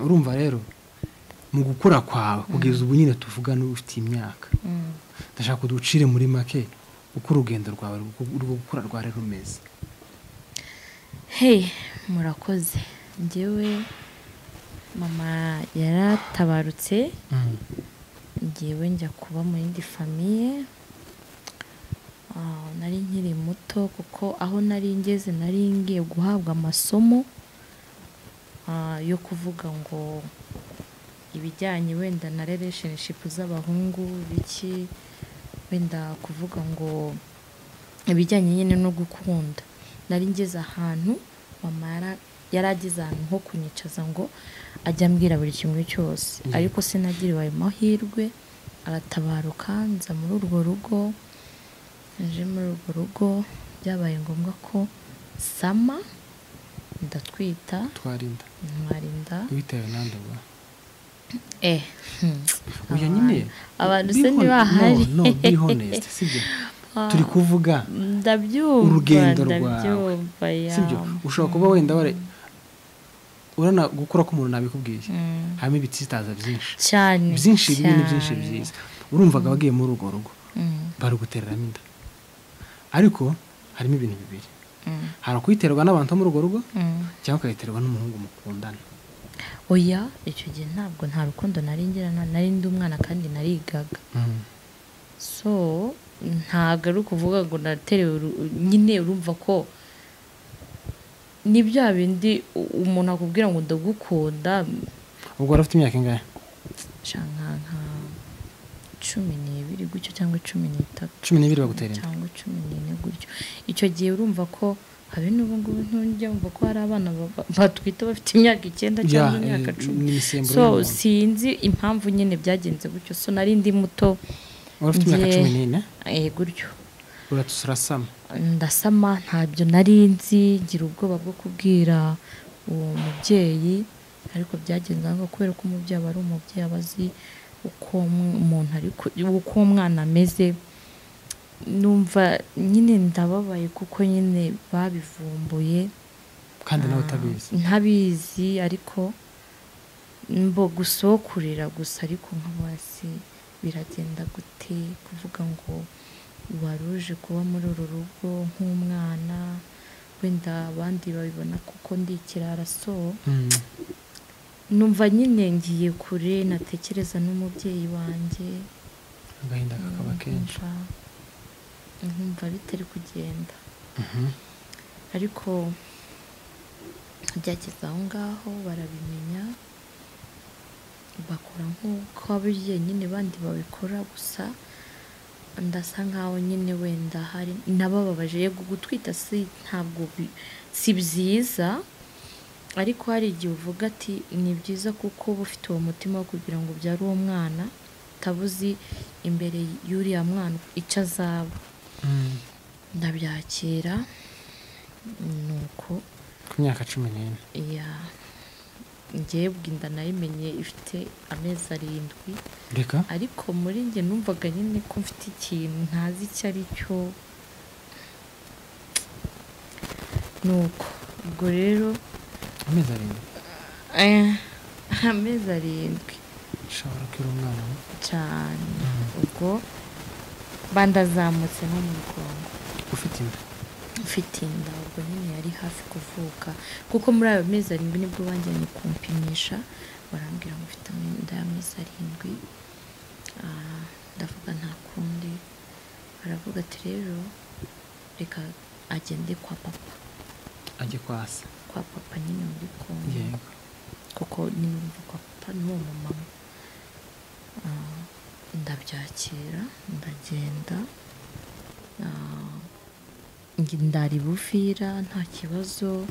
Speaker 2: Urumva rero mu gukura kwawe kugeza ubu nyine tuvugana ufite imyaka, ndashaka kuducire muri make uko urugendo rwawe rwo gukura rwari rumeze.
Speaker 1: Hey, murakoze. Njyewe mama yaratabarutse, njyewe njya kuba mu yindi famille. Nari nkiri muto, kuko aho nari ngeze nari ngiye guhabwa amasomo yo kuvuga ngo ibijyanye wenda na relationship z'abahungu biki, wenda kuvuga ngo ibijyanye nyine no gukunda. Nari ngeze ahantu mama yarageze ahantu ho kunyicaza ngo ajya ambwira buri kimwe cyose, ariko sinagiriwe ayo mahirwe, aratabaruka nza muri urwo rugo. Nje muri urwo rugo byabaye ngombwa ko sama ndatwita,
Speaker 2: twarinda
Speaker 1: ntwarinda
Speaker 2: bitewe nande bwa uya nyine
Speaker 1: abantu se ntibahari.
Speaker 2: No, be honest, sibyo turi kuvuga,
Speaker 1: ndabyumva
Speaker 2: urugendo rwawe, sibyo? Ushobora kuba wenda ware urana gukura k'umuntu nabikubwiye, harimo ibitsitaza byinshi
Speaker 1: cyane,
Speaker 2: byinshi bibi byinshi byiza. Urumvaga bagiye muri urwo rugo bari gutereramo inda, ariko harimo ibintu bibiri, hari kuyiterwa n'abantu muri urwo rugo cyangwa ukayiterwa n'umuhungu mukundana.
Speaker 1: Oya, icyo gihe ntabwo nta rukundo nari ngira, nari ndi umwana kandi narigaga. So ntabwo ari ukuvuga ngo naterewe nyine, urumva ko ni bya bindi umuntu akubwira ngo ndagukunda.
Speaker 2: Ubwo wari ufite imyaka ingahe?
Speaker 1: Nka 12 gutyo cyangwa 13.
Speaker 2: 12 bagutera inda?
Speaker 1: Cyangwa 14 gutyo. Icyo gihe urumva ko habe n'ubu ngubu ntujya wumva ko hari abana batwita bafite imyaka 9 cyangwa imyaka 10. So sinzi impamvu nyine byagenze gutyo. So nari ndi muto.
Speaker 2: Wari ufite imyaka 14?
Speaker 1: Gutyo.
Speaker 2: Uratusama?
Speaker 1: Ndasama, ntabyo nari nzi, ngira ubwoba bwo kubwira uwo mubyeyi, ariko byagenze ngo kubera ko umubyeyi aba ari umubyeyi, aba azi uko umuntu ari, uko umwana ameze. Numva nyine ndababaye kuko nyine babivumbuye
Speaker 2: kandi nawe utabizi.
Speaker 1: Ntabizi, ariko mbo gusokurira gusa, ariko nk'abasi biragenda gute kuvuga ngo waruje kuba muri uru rugo nk'umwana, wenda abandi babibona kuko ndi ikirara. So numva nyine ngiye kure, natekereza n'umubyeyi wanjye,
Speaker 2: agahinda kakaba kenshi,
Speaker 1: nkumva bitari kugenda. Ariko byageze aho ngaho barabimenya, bakora nk'uko ababyeyi nyine bandi babikora, gusa ndasa nkaho nyine wenda hari nabababaje. Yego gutwita si ntabwo si byiza, ariko hari igihe uvuga ati ni byiza kuko uba ufite uwo mutima wo kugira ngo ubyare uwo mwana, utabuzi imbere y'uriya mwana icyo azaba. Ndabyakira nuko
Speaker 2: ku myaka 14.
Speaker 1: Ya njyewe inda nayimenye ifite amezi 7.
Speaker 2: Reka,
Speaker 1: ariko muri njye numvaga nyine ko mfite ikintu ntazi icyo ari cyo. Nuko ubwo rero
Speaker 2: amezi 7,
Speaker 1: amezi 7
Speaker 2: ushobora kwira umwana
Speaker 1: cyane. Ubwo bandazamutse nko mu Kongo.
Speaker 2: Ufite inda?
Speaker 1: Mfite inda, ubwo nyine yari hafi kuvuka, kuko muri ayo mezi 7 nibwo banjyanye kumpimisha, barambwira ngo mfite inda y'amezi 7. Ndavuga nta kundi, baravuga ati rero reka agende kwa papa,
Speaker 2: ajye kwa se,
Speaker 1: kwa papa nyine muri Kongo. Yego, kuko nyine urumva kwa papa n'uwo mumama. Ndabyakira, ndagenda, ndari Buvira nta kibazo.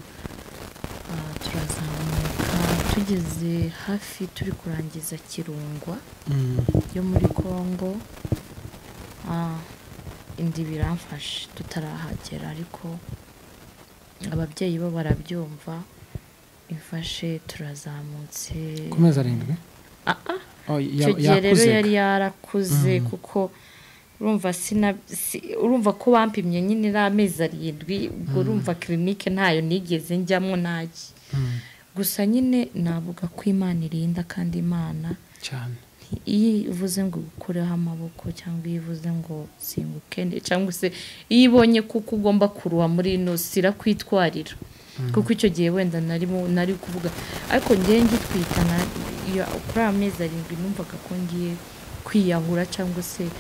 Speaker 1: Turazamuka tugeze hafi turi kurangiza Kirungwa yo muri Kongo. Indi biramfashe tutarahagera, ariko ababyeyi bo barabyumva, imfashe turazamutse.
Speaker 2: Ku mezi 7?
Speaker 1: Icyo gihe rero yari yarakuze, kuko urumva urumva ko bampimye nyine ari amezi 7, ubwo urumva clinique ntayo nigeze njyamo ntaki. Gusa nyine navuga ko Imana irinda, kandi Imana
Speaker 2: cyane
Speaker 1: iyo ivuze ngo ukureho amaboko, cyangwa iyo ivuze ngo singukende, cyangwa se iyo ibonye kuko ugomba kuruha muri ino sira kwitwarira. Kuko icyo gihe wenda nari kuvuga, ariko ngiye ngitwita kuri amezi 7 numvaga ko ngiye kwiyahura, cyangwa se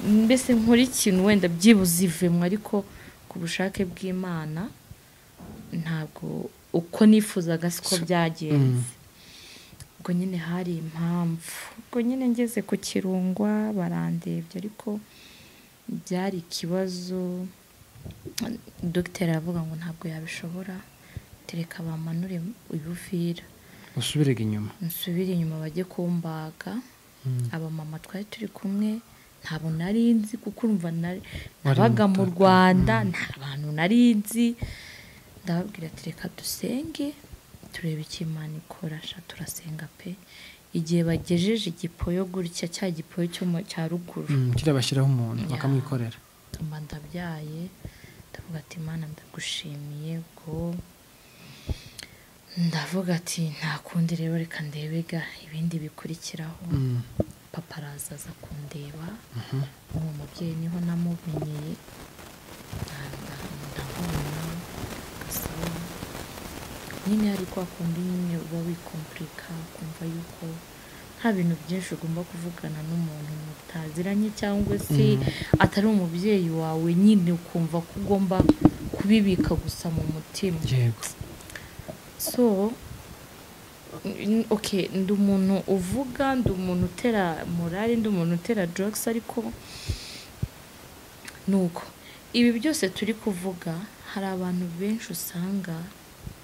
Speaker 1: mbese nkora ikintu wenda byibuze ivemwe, ariko ku bushake bw'Imana ntabwo uko nifuzaga siko byagenze. Ubwo nyine hari impamvu. Ubwo nyine ngeze ku Kirungwa barandebye, ariko byari ikibazo. Dogiteri aravuga ngo ntabwo yabishobora, tereka bamanure Ibuvira,
Speaker 2: usubire inyuma,
Speaker 1: nsubire inyuma bajye kumbaga. Abamama twari turi kumwe ntabwo nari nzi, kuko urumva nabaga mu Rwanda nta bantu nari nzi. Ndababwira ati reka dusenge turebe icyo Imana ikora. Turasenga pe. Igihe bagejeje igipoyo gutya, cya gipoyo cyo cya ruguru,
Speaker 2: kirabashyiraho umuntu bakamwikorera,
Speaker 1: mba ndabyaye. Ndavuga ati Imana ndagushimiye. Ubwo ndavuga ati nta kundi rero reka ndebega ibindi bikurikiraho. Papa araza aza kundeba, uwo mubyeyi niho namumenyeye, ndamubona gasaba nyine. Hari kwa kundi nyine uba wikompurika, ukumva yuko nta bintu byinshi ugomba kuvugana n'umuntu mutaziranye, cyangwa se atari umubyeyi wawe nyine, ukumva ko ugomba kubibika gusa mu mutima.
Speaker 2: Yego.
Speaker 1: So okay, ndi umuntu uvuga, ndi umuntu utera morale, ndi umuntu utera drugs, ariko nuko ibi byose turi kuvuga, hari abantu benshi usanga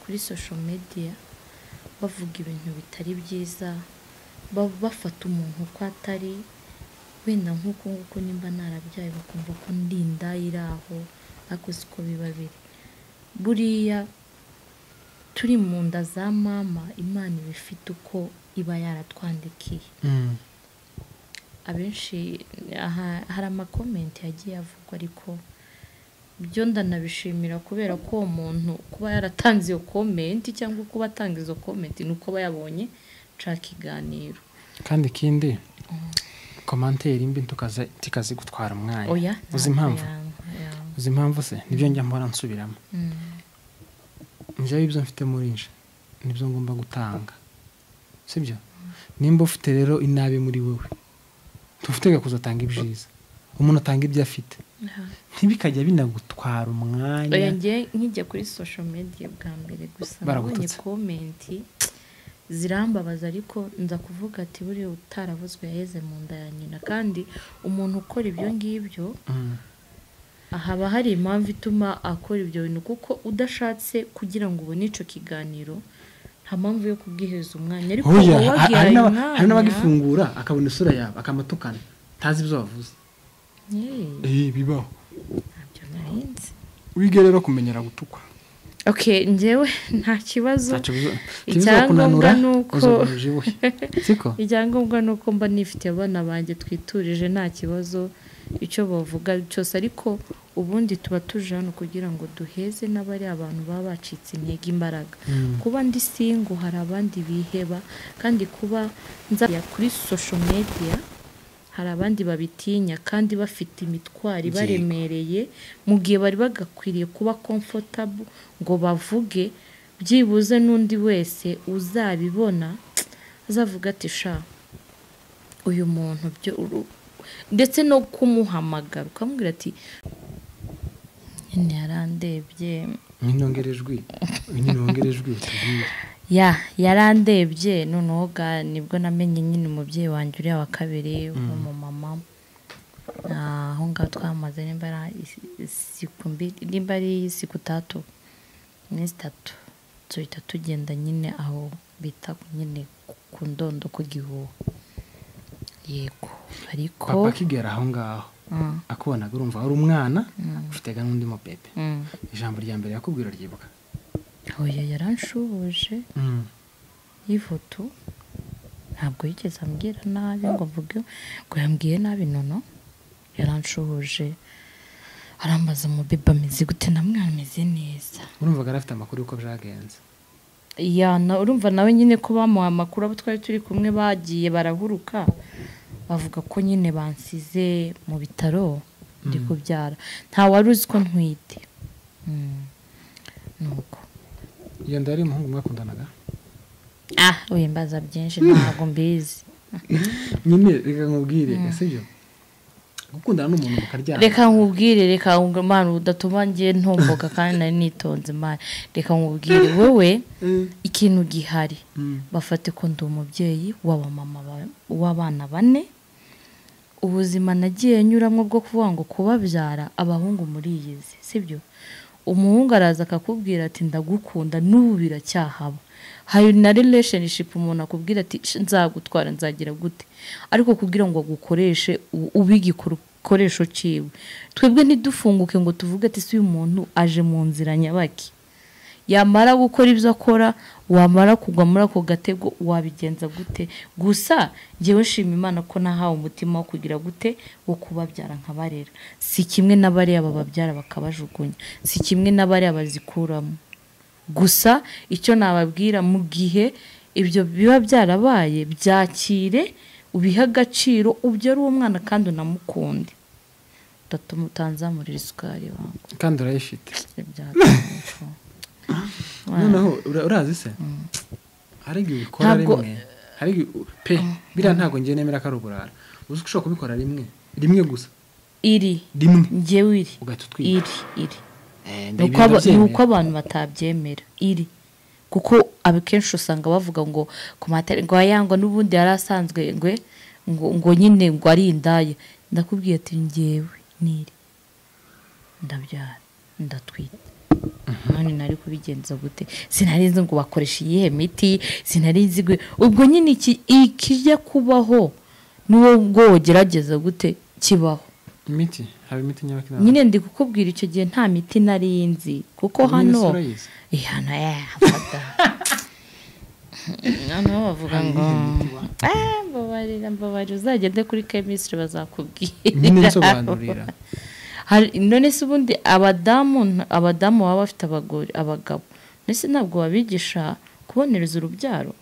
Speaker 1: kuri social media bavuga ibintu bitari byiza, bafata umuntu uko atari, wenda nk'uko nguko nimba narabyaye bakumva ko ndi inda iri aho, ariko siko biba biri. Buriya turi mu nda za mama, Imana iba ifite uko iba yaratwandikiye. Abenshi hari amakomenti yagiye avugwa, ariko byo ndanabishimira kubera ko uwo muntu kuba yaratanze iyo komenti cyangwa kuba atanga izo komenti ni uko aba yabonye nshaka ikiganiro.
Speaker 2: Kandi ikindi komanteri mbi tukazigutwara umwanya.
Speaker 1: Oya,
Speaker 2: uzi impamvu? Uzi impamvu se? Nibyo njya mpora nsubiramo. Njyewe ibyo mfite muri nje nibyo ngomba gutanga, sibyo? Nimba ufite rero inabi muri wowe, tufite kuzatanga ibyiza. Umuntu atanga ibyo afite, ntibikajya binagutwara umwanya.
Speaker 1: Oya, ngiye nkijya kuri social media bwa mbere gusa nabonye komenti zirambabaza, ariko nza kuvuga ati buriya utaravuzwe yaheze mu nda ya nyina. Kandi umuntu ukora ibyo ngibyo haba hari impamvu ituma akora ibyo bintu, kuko udashatse kugira ngo ubone ico kiganiro nta mpamvu yo kubwiheza umwanya. Ariko
Speaker 2: hari n'abagifungura akabona isura yabo akamatukana ntazi ibyo bavuze. Bibaho.
Speaker 1: Ntabyo narinzi.
Speaker 2: Wige rero kumenyera gutukwa.
Speaker 1: Okay, njyewe nta kibazo. Icyangombwa nuko icyangombwa nuko mba nifite abana banjye twiturije, nta kibazo icyo bavuga cyose. Ariko ubundi tuba tuje hano kugira ngo duheze n'abari abantu baba bacitse intege imbaraga. Kuba ndi single hari abandi biheba, kandi kuba nza kuri social media Hari abandi babitinya kandi bafite imitwaro ibaremereye, mu gihe bari bagakwiriye kuba comfortable ngo bavuge, byibuze n'undi wese uzabibona azavuga ati sha uyu muntu byo, ndetse no kumuhamagara ukamubwira ati nyine yarandebye.
Speaker 2: Nyine ijwi, nyine wongere ijwi utubwire.
Speaker 1: Ya yarandebye. Noneho ga nibwo namenye nyine umubyeyi wanjye uriya wa kabiri w'umumama, aho ngaho twamaze nimba ari siku mbili, nimba ari siku tatu, iminsi itatu, tuhita tugenda nyine aho bita nyine ku Ndondo ku Gihuha. Yego, ariko
Speaker 2: papa akigera aho ngaho akubonaga, urumva wari umwana ufite n'undi mubebe, ijambo rya mbere yakubwira ryibuka?
Speaker 1: Oya, yaranshubuje y'ifoto, ntabwo yigeze ambwira nabi ngo mvuge ngo yambwiye nabi, nono yaranshubuje arambaza umubebe ameze gute, namwe ameze neza.
Speaker 2: Urumvaga yari afite amakuru y'uko byagenze?
Speaker 1: Ya, urumva nawe nyine ko bamuha amakuru, abo twari turi kumwe bagiye barahuruka bavuga ko nyine bansize mu bitaro ndi kubyara, nta wari uzi ko ntwite. Nuko
Speaker 2: iyo nda yari umuhungu mwakundanaga?
Speaker 1: Ah, wimbaza byinshi ntabwo mbizi.
Speaker 2: Nyine reka nkubwire, sibyo? Gukundana n'umuntu mukaryama.
Speaker 1: Reka nkubwire, reka Mana udatuma ngiye ntomboka kandi nari nitonze Mana. Reka nkubwire wowe ikintu gihari, bafate ko ndi umubyeyi w'abamama w'abana bane. Ubuzima nagiye nyuramo bwo kuvuga ngo kubabyara abahungu muri iyi si, sibyo? Umuhungu araza akakubwira ati ndagukunda, n'ubu biracyahaba. Hari na relationship umuntu akubwira ati nzagutwara nzagira gute, ariko kugira ngo agukoreshe ubigikoresho ciwe. Twebwe ntidufunguke ngo tuvuge ati si uyu muntu aje mu nzira nyabaki, yamara gukora ibyo akora, wamara kugwa muri ako gatego wabigenza gute? Gusa njyewe nshima Imana ko nahawe umutima wo kugira gute, wo kubabyara nkabarera. Si kimwe n'abariya bababyara bakabajugunya, si kimwe n'abariya bazikuramo. Gusa icyo nababwira, mu gihe ibyo biba byarabaye, byakire, ubihe agaciro, ubyare uwo mwana kandi unamukunde. Udatuma utanzamurira isukari wangu.
Speaker 2: Kandi urayifite. Noneho urazi se? Hari igihe ubikora rimwe, hari pe biriya ntabwo ngiye nemera ko ari uburara. Uzi ko ushobora kubikora rimwe, rimwe gusa.
Speaker 1: Iri.
Speaker 2: Rimwe.
Speaker 1: Njyewe iri.
Speaker 2: Ugahita utwika.
Speaker 1: Iri, iri. Nuko abantu batabyemera iri, kuko akenshi usanga bavuga ngo ku matari ngo ayangwa n'ubundi yari asanzwe ngo nyine ngo ari indaya. Ndakubwiye ati njyewe niri ndabyara ndatwita, none nari kubigenza gute? Sinari nzi ngo bakoresha iyihe miti, sinari nzi ubwo nyine ikijya kubaho n'ubwo wogerageza gute kibaho.
Speaker 2: Imiti, haba imiti nyabakina.
Speaker 1: Nyine ndi kukubwira icyo gihe nta miti nari nzi, kuko hano hano fata hano bavuga ngo mbabarira mbabarira, uzagende kuri chemistry bazakubwira.
Speaker 2: Nyine nsobanurira.
Speaker 1: None se ubundi abadamu baba bafite abagore abagabo, nese ntabwo babigisha kubonereza urubyaro?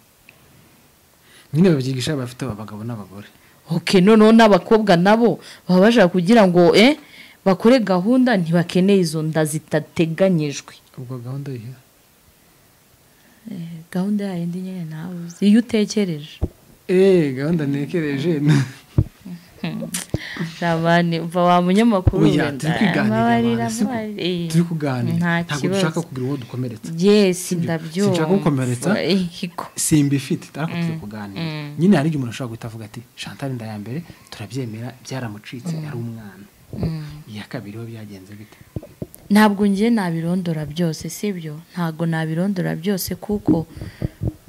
Speaker 2: Nyine babyigisha bafite abagabo n'abagore.
Speaker 1: Okay, noneho n'abakobwa nabo baba bashaka kugira ngo bakore gahunda, ntibakeneye izo nda zitateganyijwe.
Speaker 2: Ubwo gahunda yihe?
Speaker 1: Gahunda yindi nyine nawe uzi iyo utekereje.
Speaker 2: Gahunda ntekereje.
Speaker 1: Shabani umva wa munyamakuru
Speaker 2: wenda turi kuganira, ntabwo dushaka kugira uwo dukomeretsa.
Speaker 1: Yes, ndabyumva.
Speaker 2: Sinshaka gukomeretsa, simbifite, ariko turi kuganira. Nyine hari igihe umuntu ashobora guhita avuga ati Chantal inda ya mbere turabyemera byaramucitse ari umwana, iya kabiri ho byagenze bite?
Speaker 1: Ntabwo ngiye nabirondora byose, sibyo? Ntabwo nabirondora byose, kuko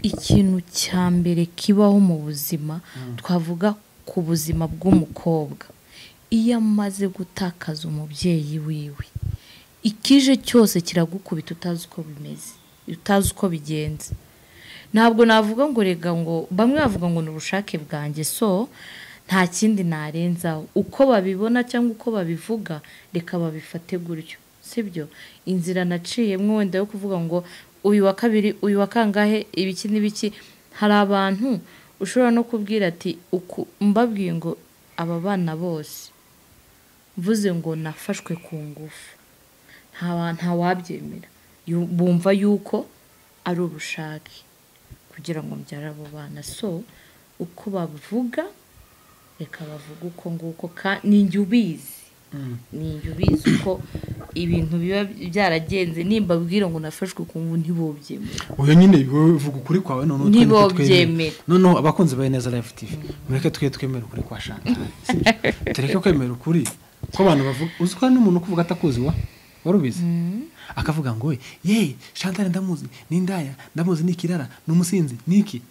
Speaker 1: ikintu cya mbere kibaho mu buzima, twavuga ku buzima bw'umukobwa, iyo amaze gutakaza umubyeyi wiwe, ikije cyose kiragukubita utazi uko bimeze, utazi uko bigenze. Ntabwo navuga ngo rega ngo bamwe bavuga ngo ni ubushake bwanjye, so nta kindi narenzaho, uko babibona cyangwa uko babivuga reka babifate gutyo, sibyo? Inzira naciyemo wenda yo kuvuga ngo uyu wa kabiri, uyu wa kangahe, ibiki n'ibiki, hari abantu ushobora no kubwira ati mbabwiye ngo Aba bana bose mvuze ngo nafashwe ku ngufu, nta wabyemera. Bumva yuko ari ubushake kugira ngo mbyare abo bana. So uko bavuga reka bavuga uko nguko, ninjye ubizi, ninjye ubizi uko ibintu biba byaragenze. Nimba bwira ngo nafashwe ku ngufu ntibobyemera.
Speaker 2: Oya nyine uvuga ukuri kwawe, noneho
Speaker 1: ntibobyemera.
Speaker 2: Noneho abakunzi ba Ineza Life TV, mureke twe twemere ukuri kwa Chantal, tureke kwemera ukuri ko abantu bavuga. Uzi ko n'umuntu kuvuga atakuzi wa warubizi akavuga ngo ye Chantal ndamuzi ni indaya, ndamuzi ni kirara, ni umusinzi, niki,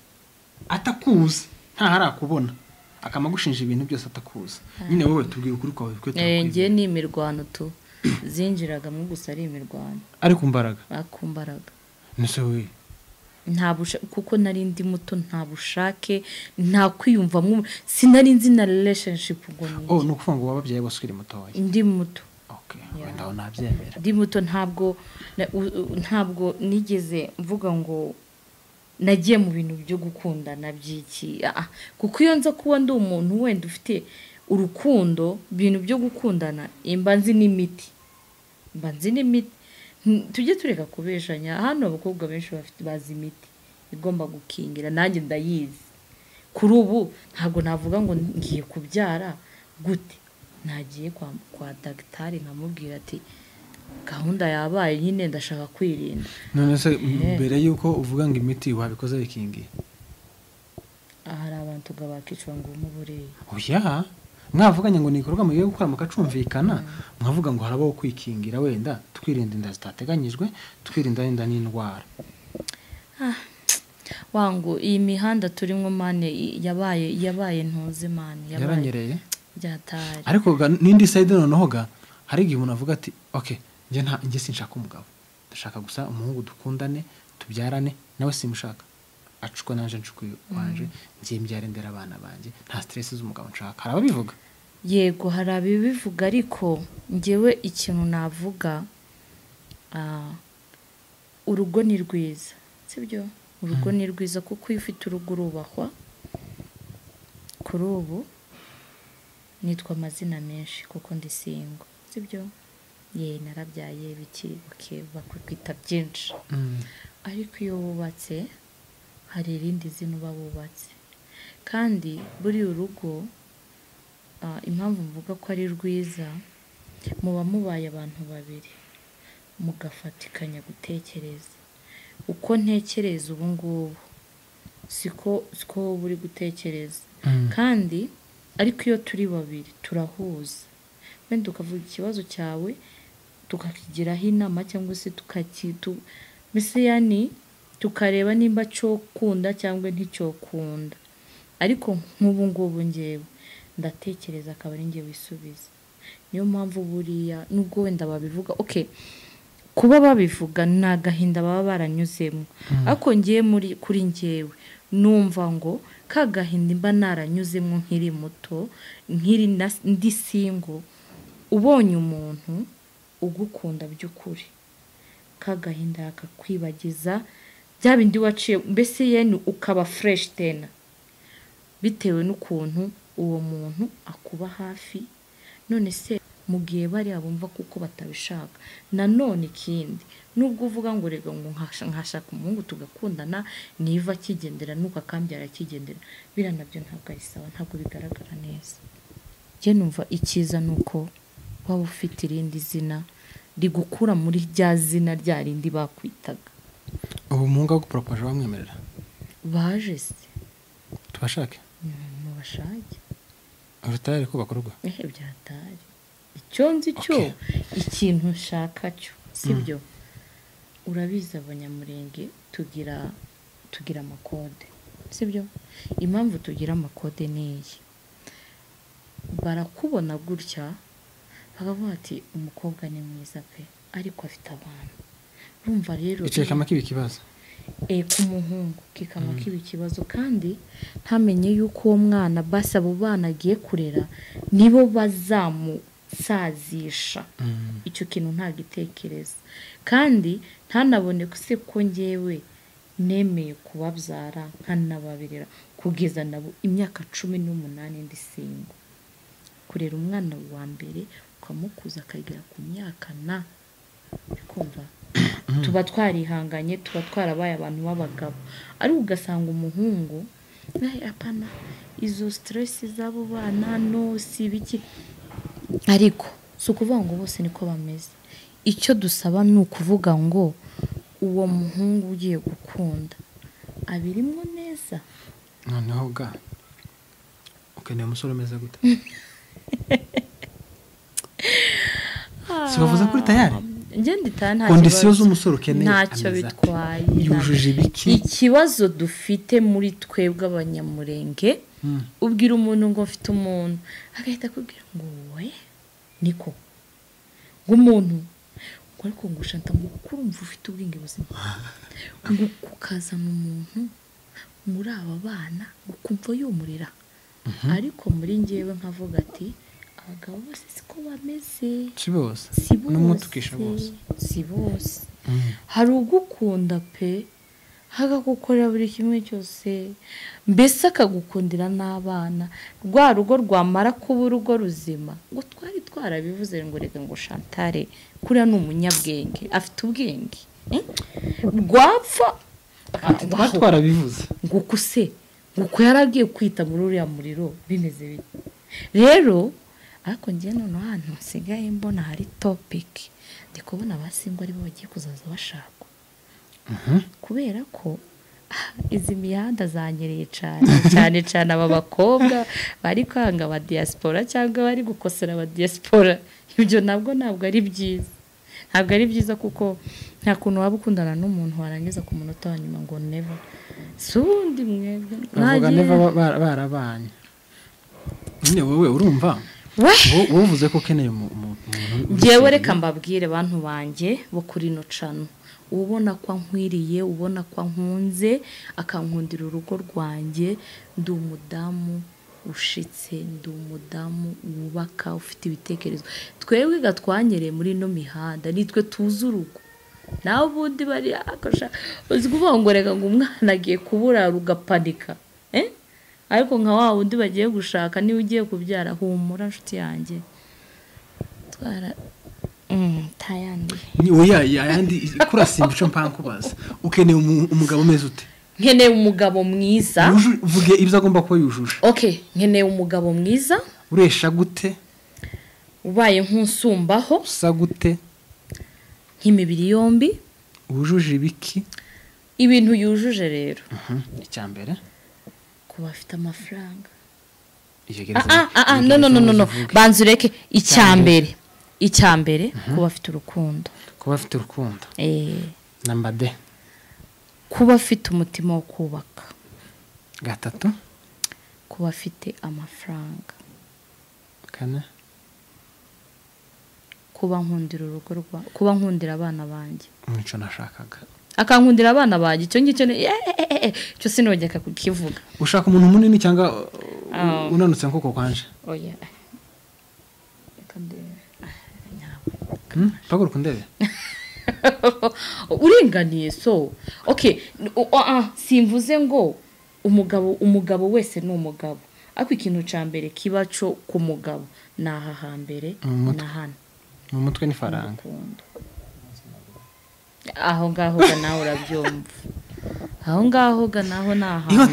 Speaker 2: atakuzi nta harakubona, akamagushinja ibintu byose atakuzi. Nyine wowe tubwira ukuri kwawe twe
Speaker 1: turakwemera. Ngiye ni imirwano tu zinjiragamo gusa ari imirwano,
Speaker 2: ari kumbaraga,
Speaker 1: akumbaraga
Speaker 2: nese we
Speaker 1: nta kuko nari ndi muto, nta bushake, nta kwiyumvamo, sinari nzi na relationship ngo ni
Speaker 2: oh no kuvuga ngo wababyaye bose uri muto.
Speaker 1: Ndi muto.
Speaker 2: Okay, wenda nabyemera.
Speaker 1: Ndi muto, ntabwo nigeze mvuga ngo nagiye mu bintu byo gukundana byiki, kuko iyo nza kuba ndi umuntu wenda ufite urukundo, ibintu byo gukundana imba nzi n'imiti, mba nzi n'imiti. Tujye tureka kubeshanya hano, abakobwa benshi bafite bazi imiti igomba gukingira, nanjye ndayizi. Kuri ubu ntabwo navuga ngo ngiye kubyara gute, nagiye kwa dagitari nkamubwira ati gahunda yabaye nyine ndashaka kwirinda.
Speaker 2: None se mbere yuko uvuga ngo imiti wabikoze bikingiye,
Speaker 1: ahari abantu gabakicwa ngo umubure?
Speaker 2: Oya, mwavuganye ngo nikorwa mugiye gukora mukacumvikana, mwavuga ngo harabaho kwikingira wenda twirinda inda zitateganyijwe, twirinda inda n'indwara.
Speaker 1: Wangu iyi mihanda turimo mane yabaye ntuzi mane
Speaker 2: yaranyereye
Speaker 1: byatari.
Speaker 2: Ariko nindi side noneho ga hari igihe umuntu avuga ati okay njye sinshaka umugabo, ndashaka gusa umuhungu dukundane tubyarane, nawe simushaka acuko nanje ncukuye kwanje ngiye mbyare ndera abana banjye, nta stress z'umugabo nshaka. Hari ababivuga?
Speaker 1: Yego hari abibivuga, ariko njyewe ikintu navuga, urugo ni rwiza, sibyo? Urugo ni rwiza kuko iyo ufite urugo urubahwa. Kuri ubu nitwa amazina menshi kuko ndi single, sibyo? Ye narabyaye biki, okay, bakwita byinshi. Ariko iyo wubatse hari irindi zina uba wubatse. Kandi buri urugo, impamvu mvuga ko ari rwiza, muba mubaye abantu babiri mugafatikanya gutekereza. Uko ntekereza ubu ngubu siko buri gutekereza. Kandi ariko iyo turi babiri turahuza, wenda ukavuga ikibazo cyawe tukakigiraho inama cyangwa se tukakitu mbese yani tukareba nimba cyo kunda cyangwa nticyo kunda. Ariko nk'ubu ngubu ngewe ndatekereza akaba ari ngewe wisubiza. Niyo mpamvu buriya nubwo wenda babivuga, okay, kuba babivuga ni agahinda baba baranyuzemo, ariko ngiye muri kuri ngewe numva ngo kagahinda mba naranyuzemo nkiri muto, nkiri ndi single, ubonye umuntu ugukunda by'ukuri kagahinda akakwibagiza bya bindi waciye, mbese yene ukaba fresh tena bitewe n'ukuntu uwo muntu akuba hafi. None se mugiye bari abumva kuko batabishaka. Nanone ikindi, nubwo uvuga ngo rega ngo nkashaka umuhungu tugakundana niva kigendera nuko akambyara kigendera, bira nabyo ntabwo ari sawa, ntabwo bigaragara neza. Je numva ikiza nuko waba ufite irindi zina rigukura muri rya zina rya rindi bakwitaga.
Speaker 2: Ubu muhungu agupropose bamwemerera?
Speaker 1: Baje se
Speaker 2: tubashake?
Speaker 1: Mubashake.
Speaker 2: Urutare kubaka urugo?
Speaker 1: Byatari. Icyo nzi cyo ikintu nshaka cyo, sibyo? Urabizi abanyamurenge tugira amakode, sibyo? Impamvu tugira amakode ni iyi, barakubona gutya bakavuga ati umukobwa ni mwiza pe, ariko afite abana. Urumva rero
Speaker 2: icekama kibi kibazo
Speaker 1: ku muhungu kikama kibi kibazo, kandi ntamenye yuko uwo mwana basi abo bana agiye kurera nibo bazamusazisha. Icyo kintu ntagitekereza, kandi ntanabone se ko ngewe nemeye kubabyara nkanababirira kugeza nabo imyaka 18 ndi single. Ukarera umwana wa mbere ukamukuza akagera ku myaka na kumva tuba twarihanganye, tuba twarabaye abantu b'abagabo. Ariko ugasanga umuhungu apana izo stress z'abo bana no si biki. Ariko si ukuvuga ngo bose niko bameze. Icyo dusaba ni ukuvuga ngo uwo muhungu ugiye gukunda abirimo neza.
Speaker 2: Noneho ga ukeneye umusore umeze gute? Si bavuze kuri tayari?
Speaker 1: Ngende nta kibazo.
Speaker 2: Kondisiyo z'umusore ukeneye
Speaker 1: ntacyo bitwaye.
Speaker 2: Yujuje ibiki?
Speaker 1: Ikibazo dufite muri twebwe abanyamurenge, ubwira umuntu ngo mfite umuntu agahita akubwira ngo we niko ngo umuntu ngo ariko ngo ushanta ngo kurumva ufite ubwenge buzima ngo kukazana umuntu muri aba bana ukumva yumurira. Ariko muri ngewe nkavuga ati abagabo bose siko bameze,
Speaker 2: si bose, n'umutukisha bose,
Speaker 1: si bose. Hari ugukunda pe hagagukorera buri kimwe cyose, mbese akagukundira n'abana. Rwa rugo rwamara kuba urugo ruzima, ngo twari twarabivuze ngo reka ngo Chantal kuriya ni umunyabwenge, afite ubwenge rwapfa
Speaker 2: twarabivuze
Speaker 1: ngo kuse ngo ko yaragiye kwita muri uriya muriro bimeze bite. Rero ariko ngiye none ahantu nsigaye mbona hari topic, ndi kubona abasingwa aribo bagiye kuzaza bashakwa. Kubera ko izi mihanda zanyereye cyane cyane cyane aba bakobwa bari kwanga aba diaspora cyangwa bari gukosera aba diaspora. Ibyo nabwo ntabwo ari byiza, ntabwo ari byiza kuko nta kuntu waba ukundana n'umuntu warangiza ku munota wa nyuma ngo never. Sundi mwebwe
Speaker 2: bavuga never barabanye. Nyine wowe urumva wowe uvuze ko ukeneye umuntu.
Speaker 1: Ngewe reka mbabwire bantu banjye bo kuri no cano, ubona ko nkwiriye, ubona ko nkunze, akankundira urugo rwanjye, ndi umudamu ushitse, ndi umudamu wubaka ufite ibitekerezo. Twebwe gatwanyereye muri no mihanda nitwe tuzi urugo. Nawe ubundi bari akosha uzi kuvuga ngo reka ngo umwana agiye kubura rugapanika, ariko nka wa wundi bagiye gushaka niwe ugiye kubyara, humura nshuti yanjye twara tayandi.
Speaker 2: Oya yandi kurasimba ico mpankubaza. Ukeneye umugabo umeze ute?
Speaker 1: Nkeneye umugabo mwiza.
Speaker 2: Uvuge ibyo agomba kuba yujuje.
Speaker 1: Okay, nkeneye umugabo mwiza.
Speaker 2: Uresha gute?
Speaker 1: Ubaye nkusumbaho.
Speaker 2: Usa gute?
Speaker 1: Nk'imibiri yombi.
Speaker 2: Wujuje ibiki?
Speaker 1: Ibintu yujuje rero.
Speaker 2: Icyambere
Speaker 1: kuba afite amafaranga. No no no no. Banzureke icyambere. Icyambere kuba afite urukundo.
Speaker 2: Kuba afite urukundo. Namba D.
Speaker 1: Kuba afite umutima wo kubaka.
Speaker 2: Gatatu.
Speaker 1: Kuba afite amafaranga.
Speaker 2: Kane.
Speaker 1: Kuba nkundira urugo rwa, kuba nkundira abana banjye.
Speaker 2: Nico nashakaga.
Speaker 1: Akankundira abana banjye icyo ngicyo cyo sinongeka kukivuga.
Speaker 2: Ushaka umuntu munini cyangwa unanutse nkoko kwanje?
Speaker 1: Oya.
Speaker 2: Paguruka ndebe.
Speaker 1: Uringaniye so. Okay, simvuze ngo umugabo wese ni umugabo. Ariko ikintu ca mbere kiba cyo ku mugabo naha hambere na hano.
Speaker 2: Mu mutwe ni faranga.
Speaker 1: Aho ngaho ga nawe urabyumva. Aho ngaho ga naho naha.
Speaker 2: Iyo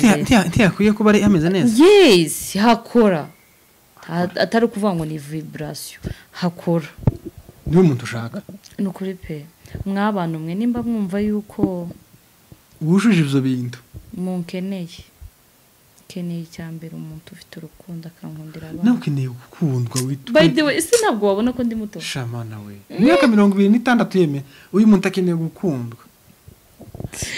Speaker 2: ntiyakwiye kuba ari ameze neza.
Speaker 1: Yes, hakora. Atari kuvuga ngo ni vibration. Hakora.
Speaker 2: Niwe muntu ushaka.
Speaker 1: Nukuri pe. Mwabana umwe nimba mwumva yuko
Speaker 2: wujuje ivyo bintu.
Speaker 1: Munkeneye. Keneye cyambere umuntu ufite urukundo akankundira abana.
Speaker 2: Nawe ukeneye gukundwa witwa.
Speaker 1: By the way, ese ntabwo wabona ko ndi muto?
Speaker 2: Shamana we. Imyaka 26 yeme uyu muntu akeneye gukundwa.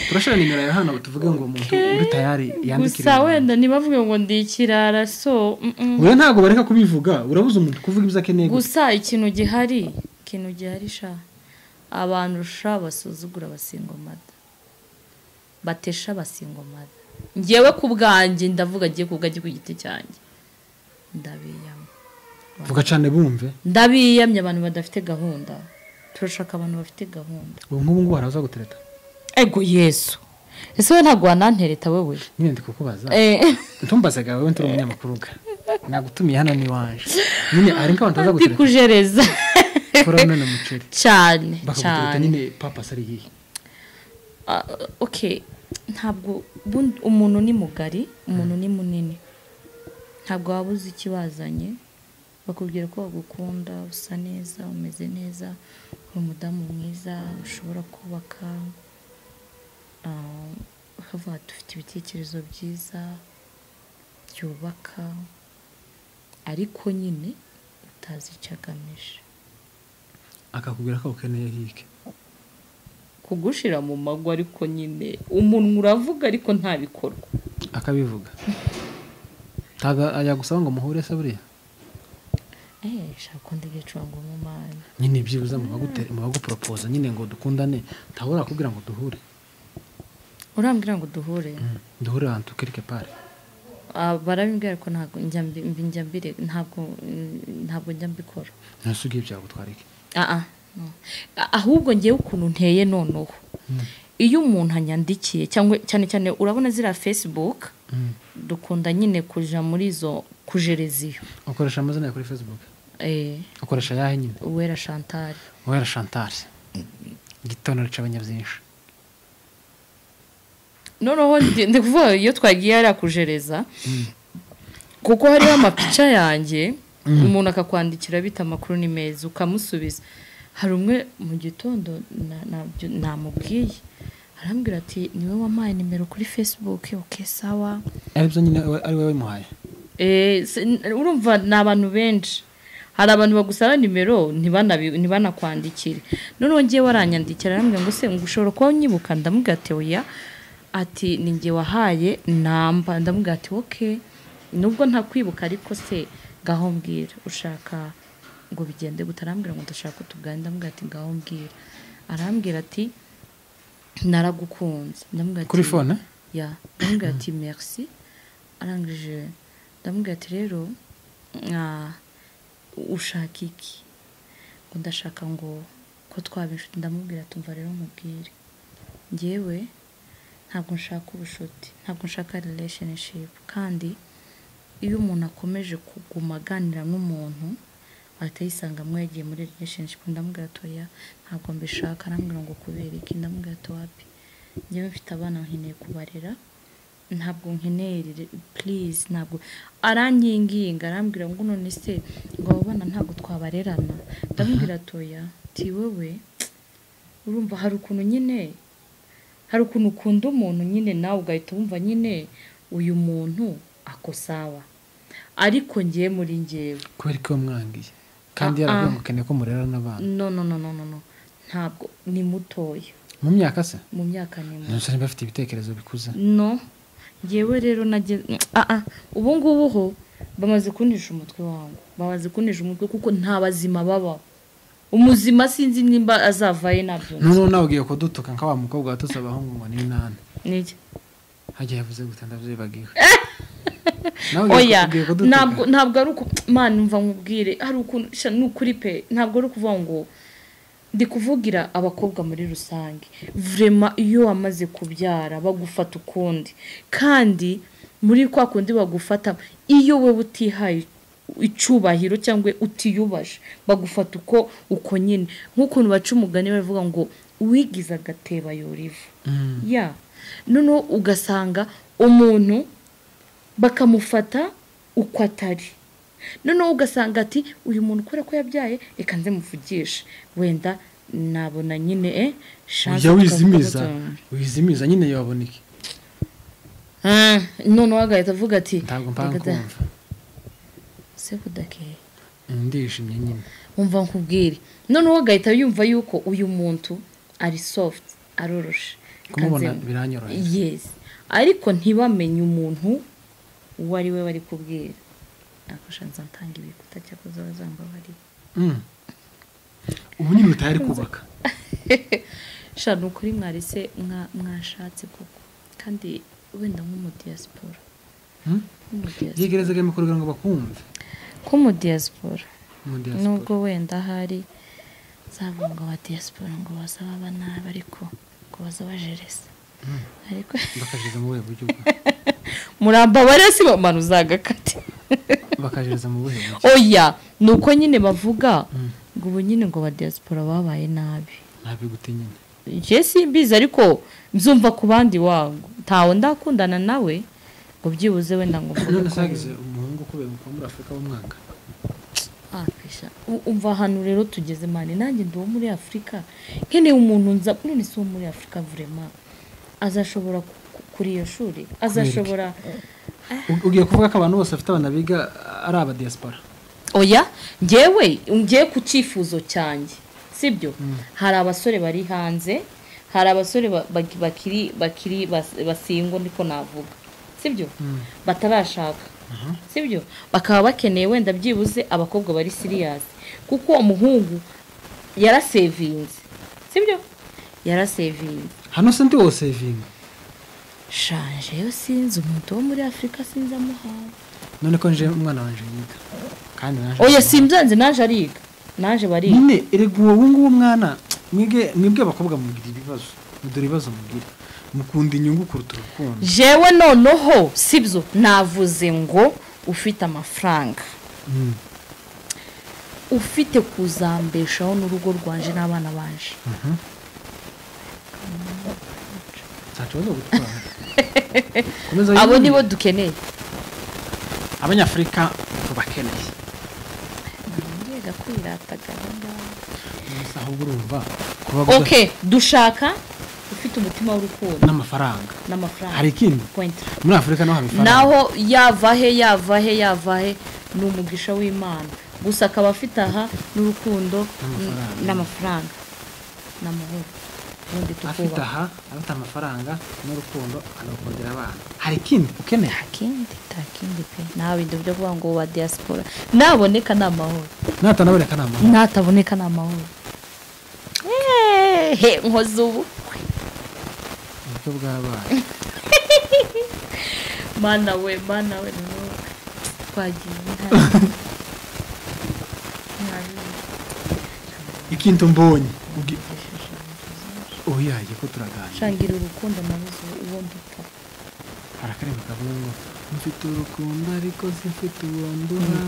Speaker 2: Turashira nimero ya hano tuvuge ngo umuntu uri tayari yandikire.
Speaker 1: Gusa wenda nibavuge ngo ndi ikirara so.
Speaker 2: Oya ntago bareka kubivuga, urabuza umuntu kuvuga ibyo akeneye.
Speaker 1: Gusa ikintu gihari, sha abantu sha basuzugura abasingomada. Batesha abasingomada. Ngewe kubwanjye ndavuga agiye kubwajye ku giti cyanjye. Ndabiyamye.
Speaker 2: Vuga cyane bumve.
Speaker 1: Ndabiyamye abantu badafite gahunda. Turashaka abantu bafite gahunda.
Speaker 2: Ubu nk'ubu ngubu haraza gutereta.
Speaker 1: Ego Yesu. Ese we ntabwo wanantereta wewe?
Speaker 2: Nyine ndi kukubaza. Ntumbazaga wewe nturi umunyamakuru ga. Nagutumiye hano ni wanje. Nyine ari nk'abantu baza
Speaker 1: Ndi
Speaker 2: gutereta.
Speaker 1: kujereza.
Speaker 2: Kuramena umuceri.
Speaker 1: Cyane
Speaker 2: Bakagutereta
Speaker 1: cyane.
Speaker 2: nyine papa sari yihe.
Speaker 1: Okay, ntabwo umuntu ni mugari, umuntu ni munini. Ntabwo waba uzi ikibazanye, bakubwira ko bagukunda, usa neza, umeze neza, uri umudamu mwiza, ushobora kubaka, bakavuga ati ufite ibitekerezo byiza byubaka, ariko nyine utazi icyo agamije.
Speaker 2: Akakubwira ko ukeneye hike.
Speaker 1: Kugushira mu mago, ariko nyine umuntu uravuga ariko ntabikorwa.
Speaker 2: Akabivuga. Taga ajya gusaba ngo muhure se buriya?
Speaker 1: Shaka undi gicungo mu mana.
Speaker 2: Nyine byibuza mu bagutere mu bagupropose nyine ngo dukundane, tabura kubwira ngo duhure.
Speaker 1: Urambwira ngo duhure?
Speaker 2: Duhure ahantu quelque part.
Speaker 1: Barabimbwira ko ntabwo njya mbire, ntabwo njya mbikora.
Speaker 2: Ntasugiye byagutwara iki?
Speaker 1: No. Ahubwo ngewe ukuntu nteye noneho. Iyo umuntu anyandikiye cyangwa cyane cyane urabona ziriya Facebook, dukunda nyine kuja muri izo kujereziyo.
Speaker 2: Ukoresha amazina kuri Facebook? Ukoresha yahe nyine?
Speaker 1: Uwera Chantal.
Speaker 2: Uwera Chantal. Igitondo c'abanyabyinshi.
Speaker 1: Noneho ndi kuvuga iyo twagiye hariya kujereza, kuko hariho amapica yanjye, umuntu akakwandikira bita amakuru ni meza, ukamusubiza. Hari umwe mu gitondo namubwiye, arambwira ati niwe wampaye nimero kuri Facebook. Okay, sawa.
Speaker 2: Aribyo nyine ari wowe wabimuhaye?
Speaker 1: Urumva ni abantu benshi, hari abantu bagusaba nimero ntibanakwandikire. Noneho ngiye waranyandikira, arambwira ngo se ngo ushobora kuba unyibuka? Ndamubwira ati oya. Ati ni njye wahaye namba. Ndamubwira ati okay, nubwo ntakwibuka ariko se ngaho mbwira ushaka ngo bigende gute? Arambwira ngo ndashaka ko tuganira. Ndamubwira ati ngaho mbwira. Arambwira ati naragukunze. Ndamubwira ati
Speaker 2: Kuri phone?
Speaker 1: Ya, ndamubwira ati merci. Arangije ndamubwira ati rero ushaka iki? Ngo ndashaka ngo ko twaba inshuti. Ndamubwira ati umva rero mubwire, njyewe ntabwo nshaka ubushuti, ntabwo nshaka relationship, kandi iyo umuntu akomeje kuguma aganira n'umuntu ahita yisangamo yagiye muri relationship. Ndamubwira ati oya, ntabwo mbishaka. Arambwira ngo kubera iki? Ndamubwira ati wapi, njyewe mfite abana nkeneye kubarera, ntabwo nkeneye please, ntabwo. Aranyinginga, arambwira ngo none se ngo abo bana ntabwo twabarerana? Ndamubwira ati oya, ti wowe urumva hari ukuntu nyine, hari ukuntu ukunda umuntu nyine nawe ugahita wumva nyine uyu muntu ako sawa, ariko ngiye muri ngewe.
Speaker 2: Kubera ko wamwangiye kandi yaravuye ngo ukeneye ko murera n'abana?
Speaker 1: No, no, no, no, no, no, ntabwo, ni mutoya.
Speaker 2: Mu myaka se?
Speaker 1: Mu myaka ni muto.
Speaker 2: Ntusane bafite ibitekerezo bikuze.
Speaker 1: No, ngewe rero nage ubu ngubu ho bamaze kunisha umutwe wangu, bamaze kunisha umutwe kuko nta bazima babaho. Umuzima sinzi nimba azavaye nabyo.
Speaker 2: Noneho nawe ugiye kudutuka nka wa mukobwa watutse abahungu ngo ni nani?
Speaker 1: Niki?
Speaker 2: Hagiye yavuze gute? Ndavyibagiwe.
Speaker 1: Oya, ntabwo ari uko man, umva nkubwire, hari ukuntu ni ukuri pe, ntabwo ari ukuvuga ngo ndi kuvugira abakobwa muri rusange. Vraiment iyo wamaze kubyara bagufata ukundi, kandi muri kwa kundi bagufata iyo wewe utihaye icubahiro cyangwa utiyubashe, bagufata uko nyine. Nk'ukuntu baca umugani bavuga ngo uwigiza agateba yoriva. Ya noneho ugasanga umuntu bakamufata uko atari, noneho ugasanga ati uyu muntu kubera ko yabyaye reka nze muvugishe, wenda nabona nyine
Speaker 2: chance. Wizimiza nyine yabona iki?
Speaker 1: Noneho agahita avuga ati
Speaker 2: ntabwo mpanga kumva
Speaker 1: se kudakeye,
Speaker 2: ndishimye nyine.
Speaker 1: Umva nkubwire, noneho agahita yumva yuko uyu muntu ari soft, aroroshe,
Speaker 2: kumubona biranyoroheye.
Speaker 1: Yes, ariko ntibamenye umuntu uwo ari we bari kubwira. Akoshanza ntanga ibikuta cyakoze bazambabari.
Speaker 2: Ubu nyine utari kubaka.
Speaker 1: Sha nukuri mwarise mwashatse koko, kandi wenda nko mu diaspora.
Speaker 2: Yegereza game kugira ngo bakumve.
Speaker 1: Ko mu diaspora. Nubwo wenda hari zavuga ngo ba diaspora ngo basaba bana, ariko ko bazabajeresa. Ariko
Speaker 2: bakajeza mu buryo bwo
Speaker 1: muramba barasi bamanuzaga kati.
Speaker 2: Bakajereza mu buhe?
Speaker 1: Oya, nuko nyine bavuga ngo ubu nyine ngo ba diaspora babaye nabi.
Speaker 2: Nabi gute nyine?
Speaker 1: Je simbizi ariko mzumva ku bandi wangu. Ntawe ndakundana nawe ngo byibuze wenda ngo mvuge.
Speaker 2: None sagize umuhungu kubera muri Afrika w'umwanga.
Speaker 1: Akisha umva hano rero tugeze mani nanjye ndi muri Afrika nkeneye umuntu nza none si muri Afrika vraiment azashobora kuri iyo shuri azashobora.
Speaker 2: Ugiye kuvuga ko abantu bose bafite abana biga ari aba diaspora?
Speaker 1: Oya, ngewe ngiye ku cyifuzo cyanjye sibyo. Hari abasore bari hanze, hari abasore bakiri basingo ndiko navuga sibyo, batarashaka sibyo, bakaba bakeneye wenda byibuze abakobwa bari serious kuko umuhungu yarasevinze sibyo, yarasevinze.
Speaker 2: Hano se ndi wosevinga
Speaker 1: shanje yo sinzi umuntu wo muri Afrika sinzi amuhawe.
Speaker 2: None ko nje umwana wanje yiga kandi naje.
Speaker 1: Oya simbanze naje ariga naje bariga
Speaker 2: nyine. Erega uwo nguwo mwana mwige mwibwe abakobwa mugira ibibazo, mudore ibibazo mugira, mukunda inyungu kuruta urukundo.
Speaker 1: Jewe noneho sibyo navuze ngo ufite amafaranga ufite kuzambeshaho n'urugo rwanje n'abana banje. Abo nibo dukeneye,
Speaker 2: abanyafrika tubakeneye.
Speaker 1: Ngega kwirata gahunda.
Speaker 2: Okay,
Speaker 1: dushaka ufite umutima w'urukundo
Speaker 2: n'amafaranga. Hari ikindi muri Afrika no haba
Speaker 1: naho yava he ni umugisha w'Imana gusa akaba afite aha n'urukundo n'amafaranga n'amahoro. Ubundi
Speaker 2: afite
Speaker 1: tukubaha
Speaker 2: aha afite amafaranga n'urukundo anakundira abana. Hari ikindi ukeneye?
Speaker 1: Nta kindi pe. Nta bindi byo kuvuga ngo wa diaspora naboneka ni amahoro,
Speaker 2: natanaboneka ni amahoro.
Speaker 1: Nataboneka ni amahoro. He nkoze ubu
Speaker 2: ubukwe bw'abana.
Speaker 1: Mana we no twagiye
Speaker 2: ikintu mbonye oya ko turaganira
Speaker 1: shangira urukundo nabuze uwo nduta.
Speaker 2: Harakarema kavuga ngo mfite urukundo ariko simfite uwo nduha,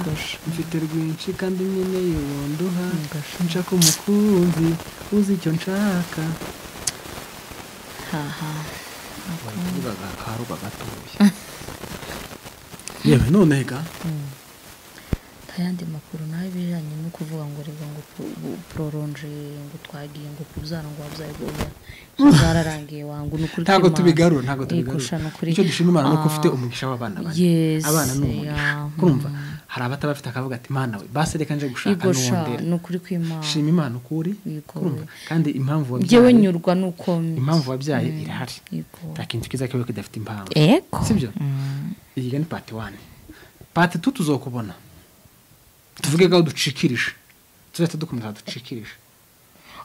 Speaker 2: mfite rwinshi kandi nkeneye uwo nduha, nshaka umukunzi uzi icyo nshaka.
Speaker 1: Haha
Speaker 2: kuvuga karuba gatoya. Yewe none ga
Speaker 1: ayandi makuru nawe bijanye no kuvuga ngo rega ngo prolonge ngo twagiye ngo kubyara ngo wabyaye goya zararangiye wangu nukuri.
Speaker 2: Ntago tubigarura. Icyo dushima Imana nuko ufite umugisha w'abana bane. Abana ni umugisha. Kurumva hari abatabafite akavuga ati Imana we base reka nje gushaka n'uwondera.
Speaker 1: Nukuri kw'Imana.
Speaker 2: Shima Imana ukuri. Kurumva kandi impamvu wabyaye
Speaker 1: ngewe nyurwa nuko
Speaker 2: impamvu wabyaye irahari. Nta kintu kiza kibe kidafite impamvu. Sibyo? Iyi ni part 1. Part 2 tuzokubona. Tuvuge gaho ducikirije. Tuzahita dukomeza ducikirije.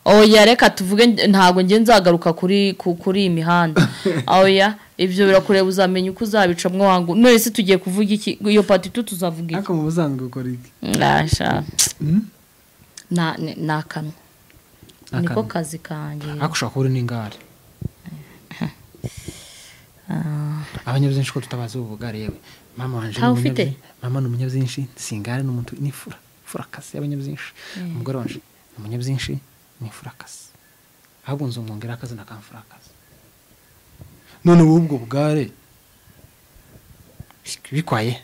Speaker 1: Oya reka tuvuge ntago nge nzagaruka kuri imihanda. Oya ibyo birakureba uzamenya uko uzabicamwo wangu. None se tugiye kuvuga iki iyo part 2 tuzavuga iki?
Speaker 2: Ariko mu busanzwe ukora iki?
Speaker 1: Nasha. Na nakanwa. Niko kazi kanjye.
Speaker 2: Ariko ushaka uri n'ingare. Abanyabyinshi ko tutabazi ubugare yewe. Mama wanje mama ni umunyabyinshi, singare n'umuntu nifura. Furakase y'abanyabyinshi. Umugore wanje ni umunyabyinshi nifurakase. Ahubwo nzomwongera akazi nakamfurakase. None ubu ubwo bugare bikwaye.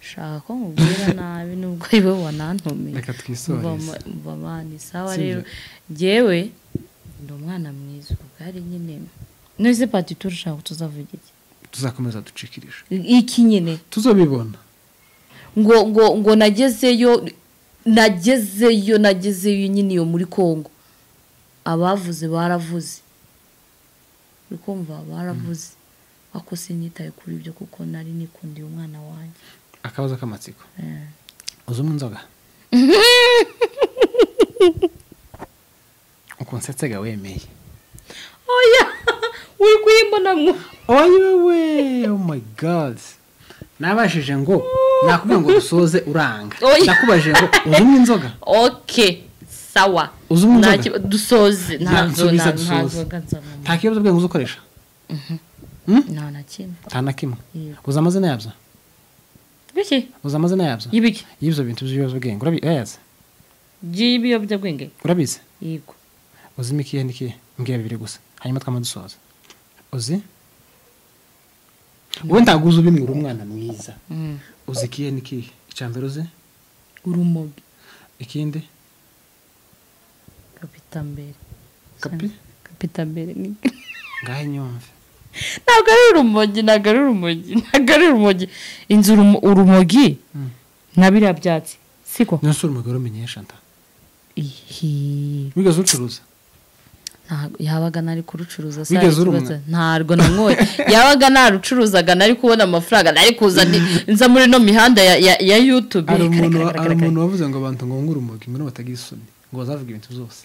Speaker 1: Shaka ko mubwira nabi nubwo iwe wanantumiye.
Speaker 2: Reka twisoreze.
Speaker 1: Bamani sawa rero jewe ndi umwana mwiza ubugare nyine. None pati turashaka tuzavuga iki?
Speaker 2: Tuzakomeza ducikirije.
Speaker 1: Iki nyine
Speaker 2: tuzobibona.
Speaker 1: Ngo nagezeyo nyine iyo muri Kongo. Abavuze baravuze. Ukumva baravuze. Ako sinitaye kuri ibyo kuko nari nikundiye umwana wanjye.
Speaker 2: Akabazo k'amatsiko. Uzumwe inzoga? Ukonsetsega wemeye.
Speaker 1: Oya. Uri kuyimbona mwo.
Speaker 2: Oya we, oh my god. Nabashije ngo nakubwiye ngo dusoze uranga. Nakubajije ngo uzumwe inzoga?
Speaker 1: Okay. Sawa.
Speaker 2: Uzumwe inzoga?
Speaker 1: Dusoze. Nta nzoga nzanywa.
Speaker 2: Nta kibazo bwe ngo uzukoresha.
Speaker 1: Nta na kimwe.
Speaker 2: Nta na kimwe.
Speaker 1: Yego.
Speaker 2: Uzi amazina yabyo?
Speaker 1: Biki?
Speaker 2: Uzi amazina yabyo?
Speaker 1: Y'ibiki?
Speaker 2: Y'ibyo bintu by'ibiyobyabwenge urabizi?
Speaker 1: By'ibiyobyabwenge?
Speaker 2: Urabizi?
Speaker 1: Yego.
Speaker 2: Uzi ikihe n'ikihe? Mbwira bibiri gusa hanyuma twama dusoza. Uzi? Wowe ntabwo uzi ubimwe, uri umwana mwiza. Uzi ikihe n'ikihe? Icya mbere uzi?
Speaker 1: Urumogi.
Speaker 2: Ikindi?
Speaker 1: Kapitambere.
Speaker 2: Kapi?
Speaker 1: Kapitambere ni
Speaker 2: ngahe nyumve.
Speaker 1: Ntabwo ari urumogi, ntabwo ari urumogi, ntabwo ari urumogi. Inzu urumogi nka biriya byatsi siko?
Speaker 2: Niyo si urumogi urumenyesha nta.
Speaker 1: Ihi.
Speaker 2: Wigeze urucuruza?
Speaker 1: Ntabwo yabaga nari kurucuruza se.
Speaker 2: Wigeze urumwa?
Speaker 1: Ntabwo nanyoye. Yabaga narucuruzaga nari kubona amafaranga, nari kuza nza muri no mihanda ya YouTube.
Speaker 2: Hari umuntu wavuze ngo abantu ngo urumogi ngo batagira isoni, ngo bazavuga ibintu byose.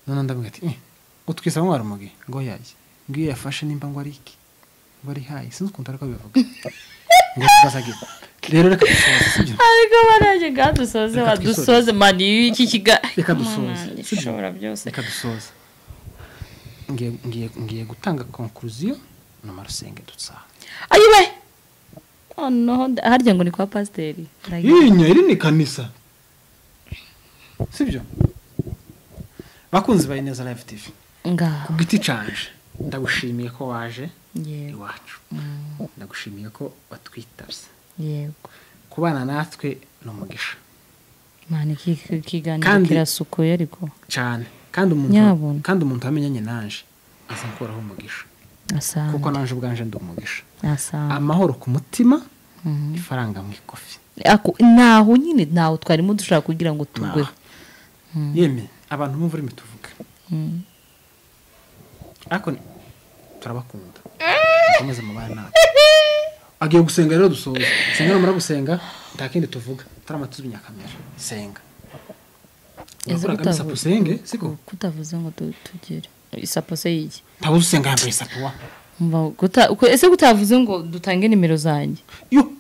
Speaker 2: None ndavuga ati utwisa ngo urumogi ngo yaye. Ngiye yafashe nimba ngo ari iki ngo ari hayi, sinzi ukuntu ariko bivuga ngo bazagira. Rero reka dusoze, sibyo?
Speaker 1: Ariko baraje gadusoze, badusoze mani iki kiga.
Speaker 2: Reka dusoze,
Speaker 1: sibyo? Byose
Speaker 2: reka dusoze. Ngiye gutanga conclusion no marusenge dutsa.
Speaker 1: Ayiwe. Oh no, harya ngo ni kwa pasiteri.
Speaker 2: Yinya iri ni kanisa. Sibyo? Bakunzi ba Ineza Live TV.
Speaker 1: Nga.
Speaker 2: Ku giti canje ndagushimiye ko waje iwacu. Ndagushimiye ko watwitabye.
Speaker 1: Yego.
Speaker 2: Kubana natwe no mugisha.
Speaker 1: Mani kiganiro kirasukuye ariko
Speaker 2: cyane. Kandi umuntu amenyanye nanje azakoraho umugisha.
Speaker 1: Asante.
Speaker 2: Kuko nanje ubwanje ndi umugisha.
Speaker 1: Asante.
Speaker 2: Amahoro ku mutima, ifaranga mu ikofi.
Speaker 1: Ako naho nyine naho twarimo dushaka kugira ngo tugwe.
Speaker 2: Yeme abantu mumva urimi tuvuga. Ako turabakunda. Mukomeze mubane natwe. Agiye gusenga rero dusoza. Senga numara gusenga nta kindi tuvuga. Taramatuza inyakamera. Senga. Urakoraga isapo usenge siko?
Speaker 1: Kutavuze ngo tugere. Isapo se yiki?
Speaker 2: Ntabuze usenga yambaye isapo wa.
Speaker 1: Mba ese kutavuze ngo dutange nimero zanjye.
Speaker 2: Yo.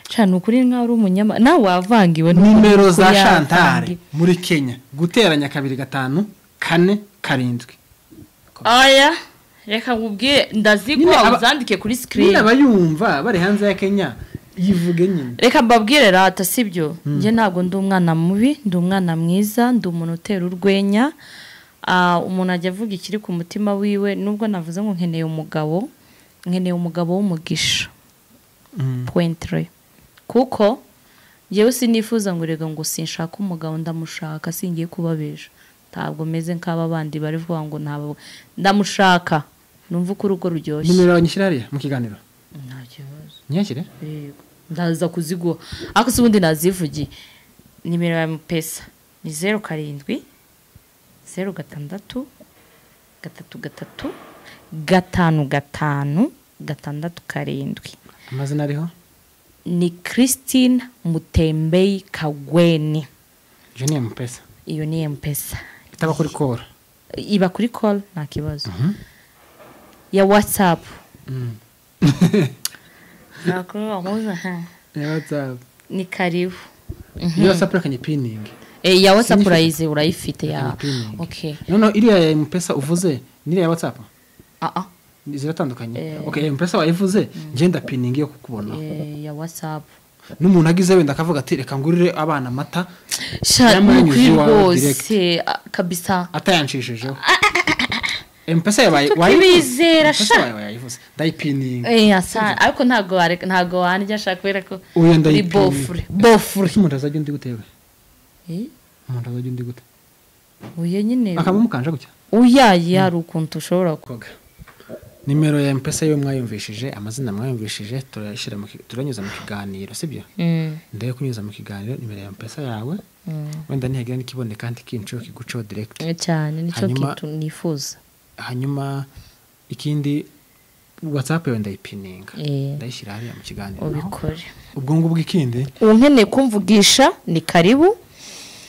Speaker 1: Cyane ukuri nka uri umunyama nawe wavangiwe
Speaker 2: nimero za Chantal muri Kenya guteranya 2 5 4 7.
Speaker 1: Aya reka nkubwire ndaziko uzandike kuri screen.
Speaker 2: Nyine abayumva bari hanze ya Kenya yivuge nyine.
Speaker 1: Reka mbabwire rata sibyo. Nje ntabwo ndi umwana mubi, ndi umwana mwiza, ndi umuntu utera urwenya. Umuntu ajya avuga ikiri ku mutima wiwe nubwo navuze ngo nkeneye umugabo, nkeneye umugabo w'umugisha. Point 3. Kuko yewe sinifuza ngo rega ngo sinshaka umugabo ndamushaka singiye kubabesha. Ntabwo meze nk'aba bandi bari vuga ngo ntabwo ndamushaka. Numva uko urugo ruryoshye.
Speaker 2: Nimero nyishyira hariya mu kiganiro.
Speaker 1: Nta kibazo.
Speaker 2: Nyashyire?
Speaker 1: Yego. Ndaza kuziguha. Ariko se ubundi nazivugiye. Nimero ya M-Pesa ni 07 06 3 3 5 5 6 7.
Speaker 2: Amazina ariho?
Speaker 1: Ni Christine Mutembei Kagweni.
Speaker 2: Iyo ni M-Pesa.
Speaker 1: Iyo ni M-Pesa.
Speaker 2: Itaba kuri call.
Speaker 1: Iba kuri call nta kibazo. Ya WhatsApp.
Speaker 2: Ya WhatsApp.
Speaker 1: Ni karibu.
Speaker 2: Iyo WhatsApp rakanye pinning.
Speaker 1: Ya WhatsApp urayize urayifite ya. Okay.
Speaker 2: No iriya ya M-Pesa uvuze ni ya WhatsApp?
Speaker 1: Ah.
Speaker 2: Ziratandukanye. Okay, M-Pesa wayivuze ngenda pinning yo kukubona.
Speaker 1: Ya WhatsApp.
Speaker 2: N'umuntu agize wenda akavuga ati reka ngurire abana amata.
Speaker 1: Sha kabisa.
Speaker 2: Atayanshishijeho. M-Pesa yabaye
Speaker 1: wayizera sha
Speaker 2: wayivuze ndayipininga.
Speaker 1: Asa ariko ntago wanjye ashaka kubera ko
Speaker 2: uri
Speaker 1: bofure bofure.
Speaker 2: Umuntu azajya undi gute we? Umuntu azajya undi gute?
Speaker 1: Oya nyine
Speaker 2: akamumukanja gutya.
Speaker 1: Uyaye hari ukuntu ushobora
Speaker 2: koga. Nimero ya M-Pesa yo mwayumvishije, amazina mwayumvishije, turayashira mu turanyuza mu kiganiro sibyo? Ndaye kunyuza mu kiganiro nimero ya M-Pesa yawe. Wenda nihagira nikiboneka kandi kinco kiguco direct.
Speaker 1: Cyane nico kintu nifuza.
Speaker 2: Hanyuma ikindi WhatsApp yo ndayipininga ndayishyira hariya mu kiganiro
Speaker 1: ubikore.
Speaker 2: Ubwo ngubwo ikindi
Speaker 1: unkeneye kumvugisha ni karibu,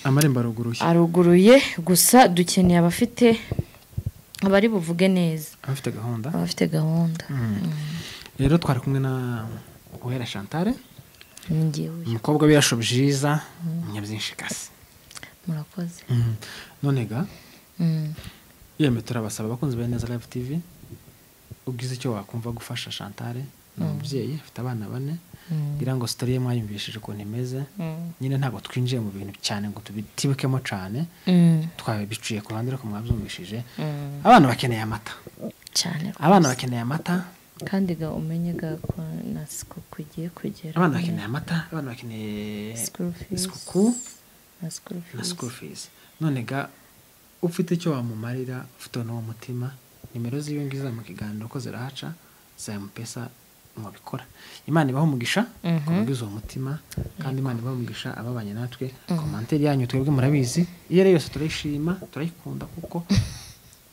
Speaker 2: amarembo aruguruye
Speaker 1: aruguruye, gusa dukeneye abafite abari buvuge neza,
Speaker 2: abafite gahunda,
Speaker 1: abafite gahunda.
Speaker 2: Rero twari kumwe na Uwera Chantal,
Speaker 1: ngiye
Speaker 2: umukobwa w'irasho byiza, munyabyinshi kasi.
Speaker 1: Murakoze.
Speaker 2: None ga yemwe turabasaba abakunzi ba Ineza Live TV Ugize icyo wakumva gufasha Chantal, ni umubyeyi afite abana 4, ngira ngo story ye mwayumvishije ukuntu imeze. Nyine ntabwo twinjiye mu bintu cyane ngo tubitibukemo cyane, twabiciye ku ruhande ariko mwabyumvishije. Abana bakeneye amata
Speaker 1: cyane,
Speaker 2: abana bakeneye amata,
Speaker 1: kandi ga umenye ga ko na sikuku igiye kugera.
Speaker 2: Abana bakeneye amata, abana bakeneye sikuku
Speaker 1: na school fees,
Speaker 2: na school fees. None ga ufite icyo wamumarira, ufite n'uwo mutima, nimero ziwe ngiza mu kiganiro ko zirahaca za M-Pesa mwabikora. Imana ibaho umugisha kubwiza uwo mutima, kandi Imana ibaho umugisha ababanye natwe. Commentaire yanyu twebwe murabizi, iyo ari yose turayishima, turayikunda, kuko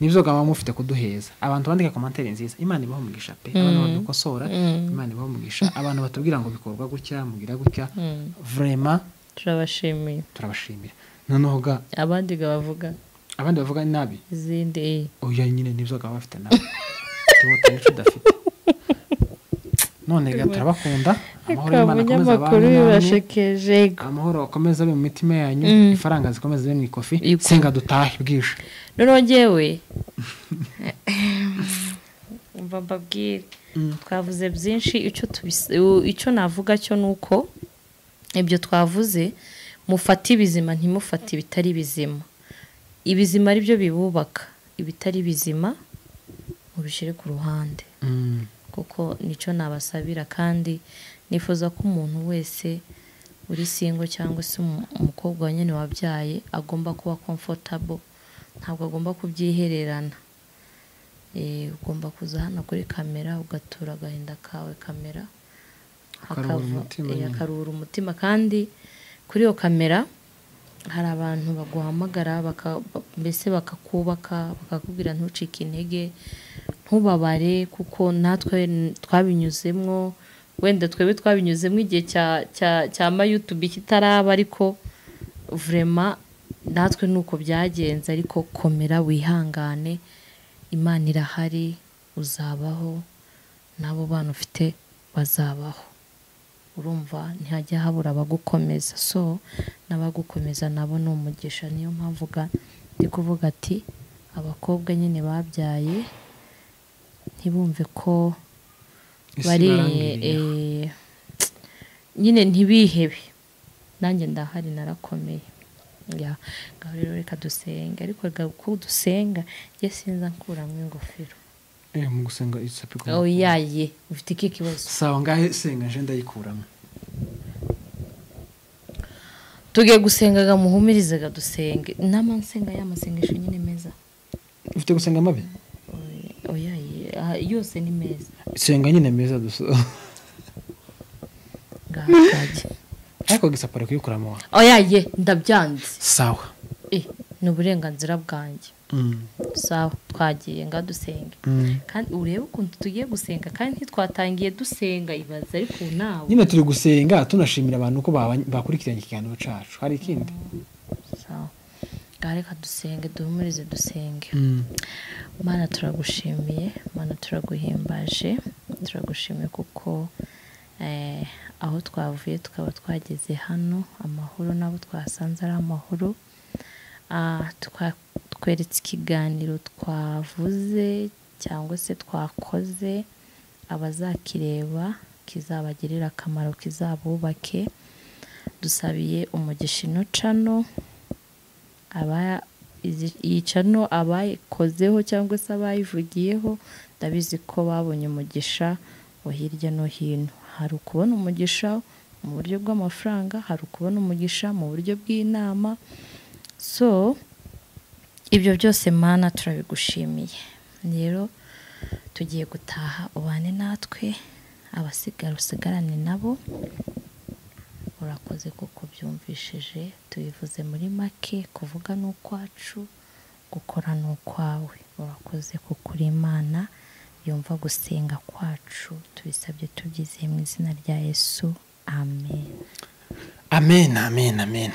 Speaker 2: nibyo gama mufite kuduheza. Abantu bandika commentaire nziza, Imana ibaho umugisha pe. Abantu badukosora, Imana ibaho umugisha. Abantu batubwira ngo bikorwa gutya, mugira gutya, vraiment
Speaker 1: turabashimiye,
Speaker 2: turabashimira. Noneho ga
Speaker 1: abandi ga bavuga,
Speaker 2: abandi bavuga nabi
Speaker 1: izindi,
Speaker 2: oya nyine nibyo gama bafite nabi tubota nico dafite. None ga turabakunda, amahoro y'Imana akomeze abane, amahoro akomeze abe mu mitima yanyu, ifaranga zikomeze zibe mu ikofi. Senga dutahe bwije.
Speaker 1: Noneho njyewe umva mbabwire, twavuze byinshi, icyo navuga cyo nuko ibyo twavuze mufate ibizima, ntimufate ibitari bizima. Ibizima ari byo bibubaka, ibitari bizima mubishire ku ruhande. Kuko nicyo nabasabira, kandi nifuza ko umuntu wese uri single cyangwa se umukobwa nyine wabyaye agomba kuba comfortable, ntabwo agomba kubyihererana. Ugomba kuza hano kuri kamera ugatura agahinda kawe kamera, akaruhura umutima. Kandi kuri iyo kamera hari abantu baguhamagara mbese bakakubaka, bakakubwira ntucike intege, ntubabare, kuko natwe twabinyuzemwo. Wenda twebwe twabinyuzemwo igihe cya YouTube kitaraba, ariko vraiment natwe nuko byagenze. Ariko komera, wihangane, Imana irahari, uzabaho, nabo bana ufite bazabaho. Urumva ntihajya habura abagukomeza, so n'abagukomeza nabo ni umugisha. Niyo mpamvu ndi kuvuga ati abakobwa nyine babyaye ntibumve ko bari nyine, ntibihebe. Nanjye ndahari, narakomeye. Ya ngaho rero reka dusenge, ariko ko dusenga njye sinza nkuramo ingofero.
Speaker 2: Mu gusenga isapi ko
Speaker 1: oya ye ufite iki kibazo?
Speaker 2: Sawa, ngahe senga nje ndayikuramo.
Speaker 1: Tugiye gusengaga, muhumirizaga dusenge. Nama nsenga ya masengesho nyine meza.
Speaker 2: Ufite gusenga mabi?
Speaker 1: Oya yose ni meza.
Speaker 2: Senga nyine meza dusa.
Speaker 1: Ngahaje.
Speaker 2: Ariko gisapara kuyikuramo.
Speaker 1: Oya ye ndabyanze.
Speaker 2: Sawa.
Speaker 1: Ni uburenganzira bwanjye. Sawa, twagiye nga dusenge. Kandi urebe ukuntu tugiye gusenga, kandi ntitwatangiye dusenga, ibaza ariko nawe
Speaker 2: nyine turi gusenga tunashimira abantu ko bakurikiranye ikiganiro cacu. Hari ikindi?
Speaker 1: Sawa, reka dusenge, duhumurize dusenge. Mana turagushimiye, Mana turaguhimbaje, turagushimiye kuko aho twavuye tukaba twageze hano amahoro, nabo twasanze ari amahoro. Tweretse ikiganiro twavuze cyangwa se twakoze, abazakireba kizabagirira akamaro, kizabubake. Dusabiye umugisha ino cano, iyi cano abayikozeho cyangwa se abayivugiyeho, ndabizi ko babonye umugisha wo hirya no hino. Hari ukubona umugisha mu buryo bw'amafaranga, hari ukubona umugisha mu buryo bw'inama. So ibyo byose Mana turabigushimiye. Rero tugiye gutaha, ubane natwe, abasigara usigarane nabo. Urakoze kuko byumvishije, tubivuze muri make, kuvuga n'ukwacu, gukora n'ukwawe. Urakoze kuko uri Imana yumva gusenga kwacu, tubisabye tubyizeye mu izina rya Yesu, amen.
Speaker 2: Amen, amen, amen.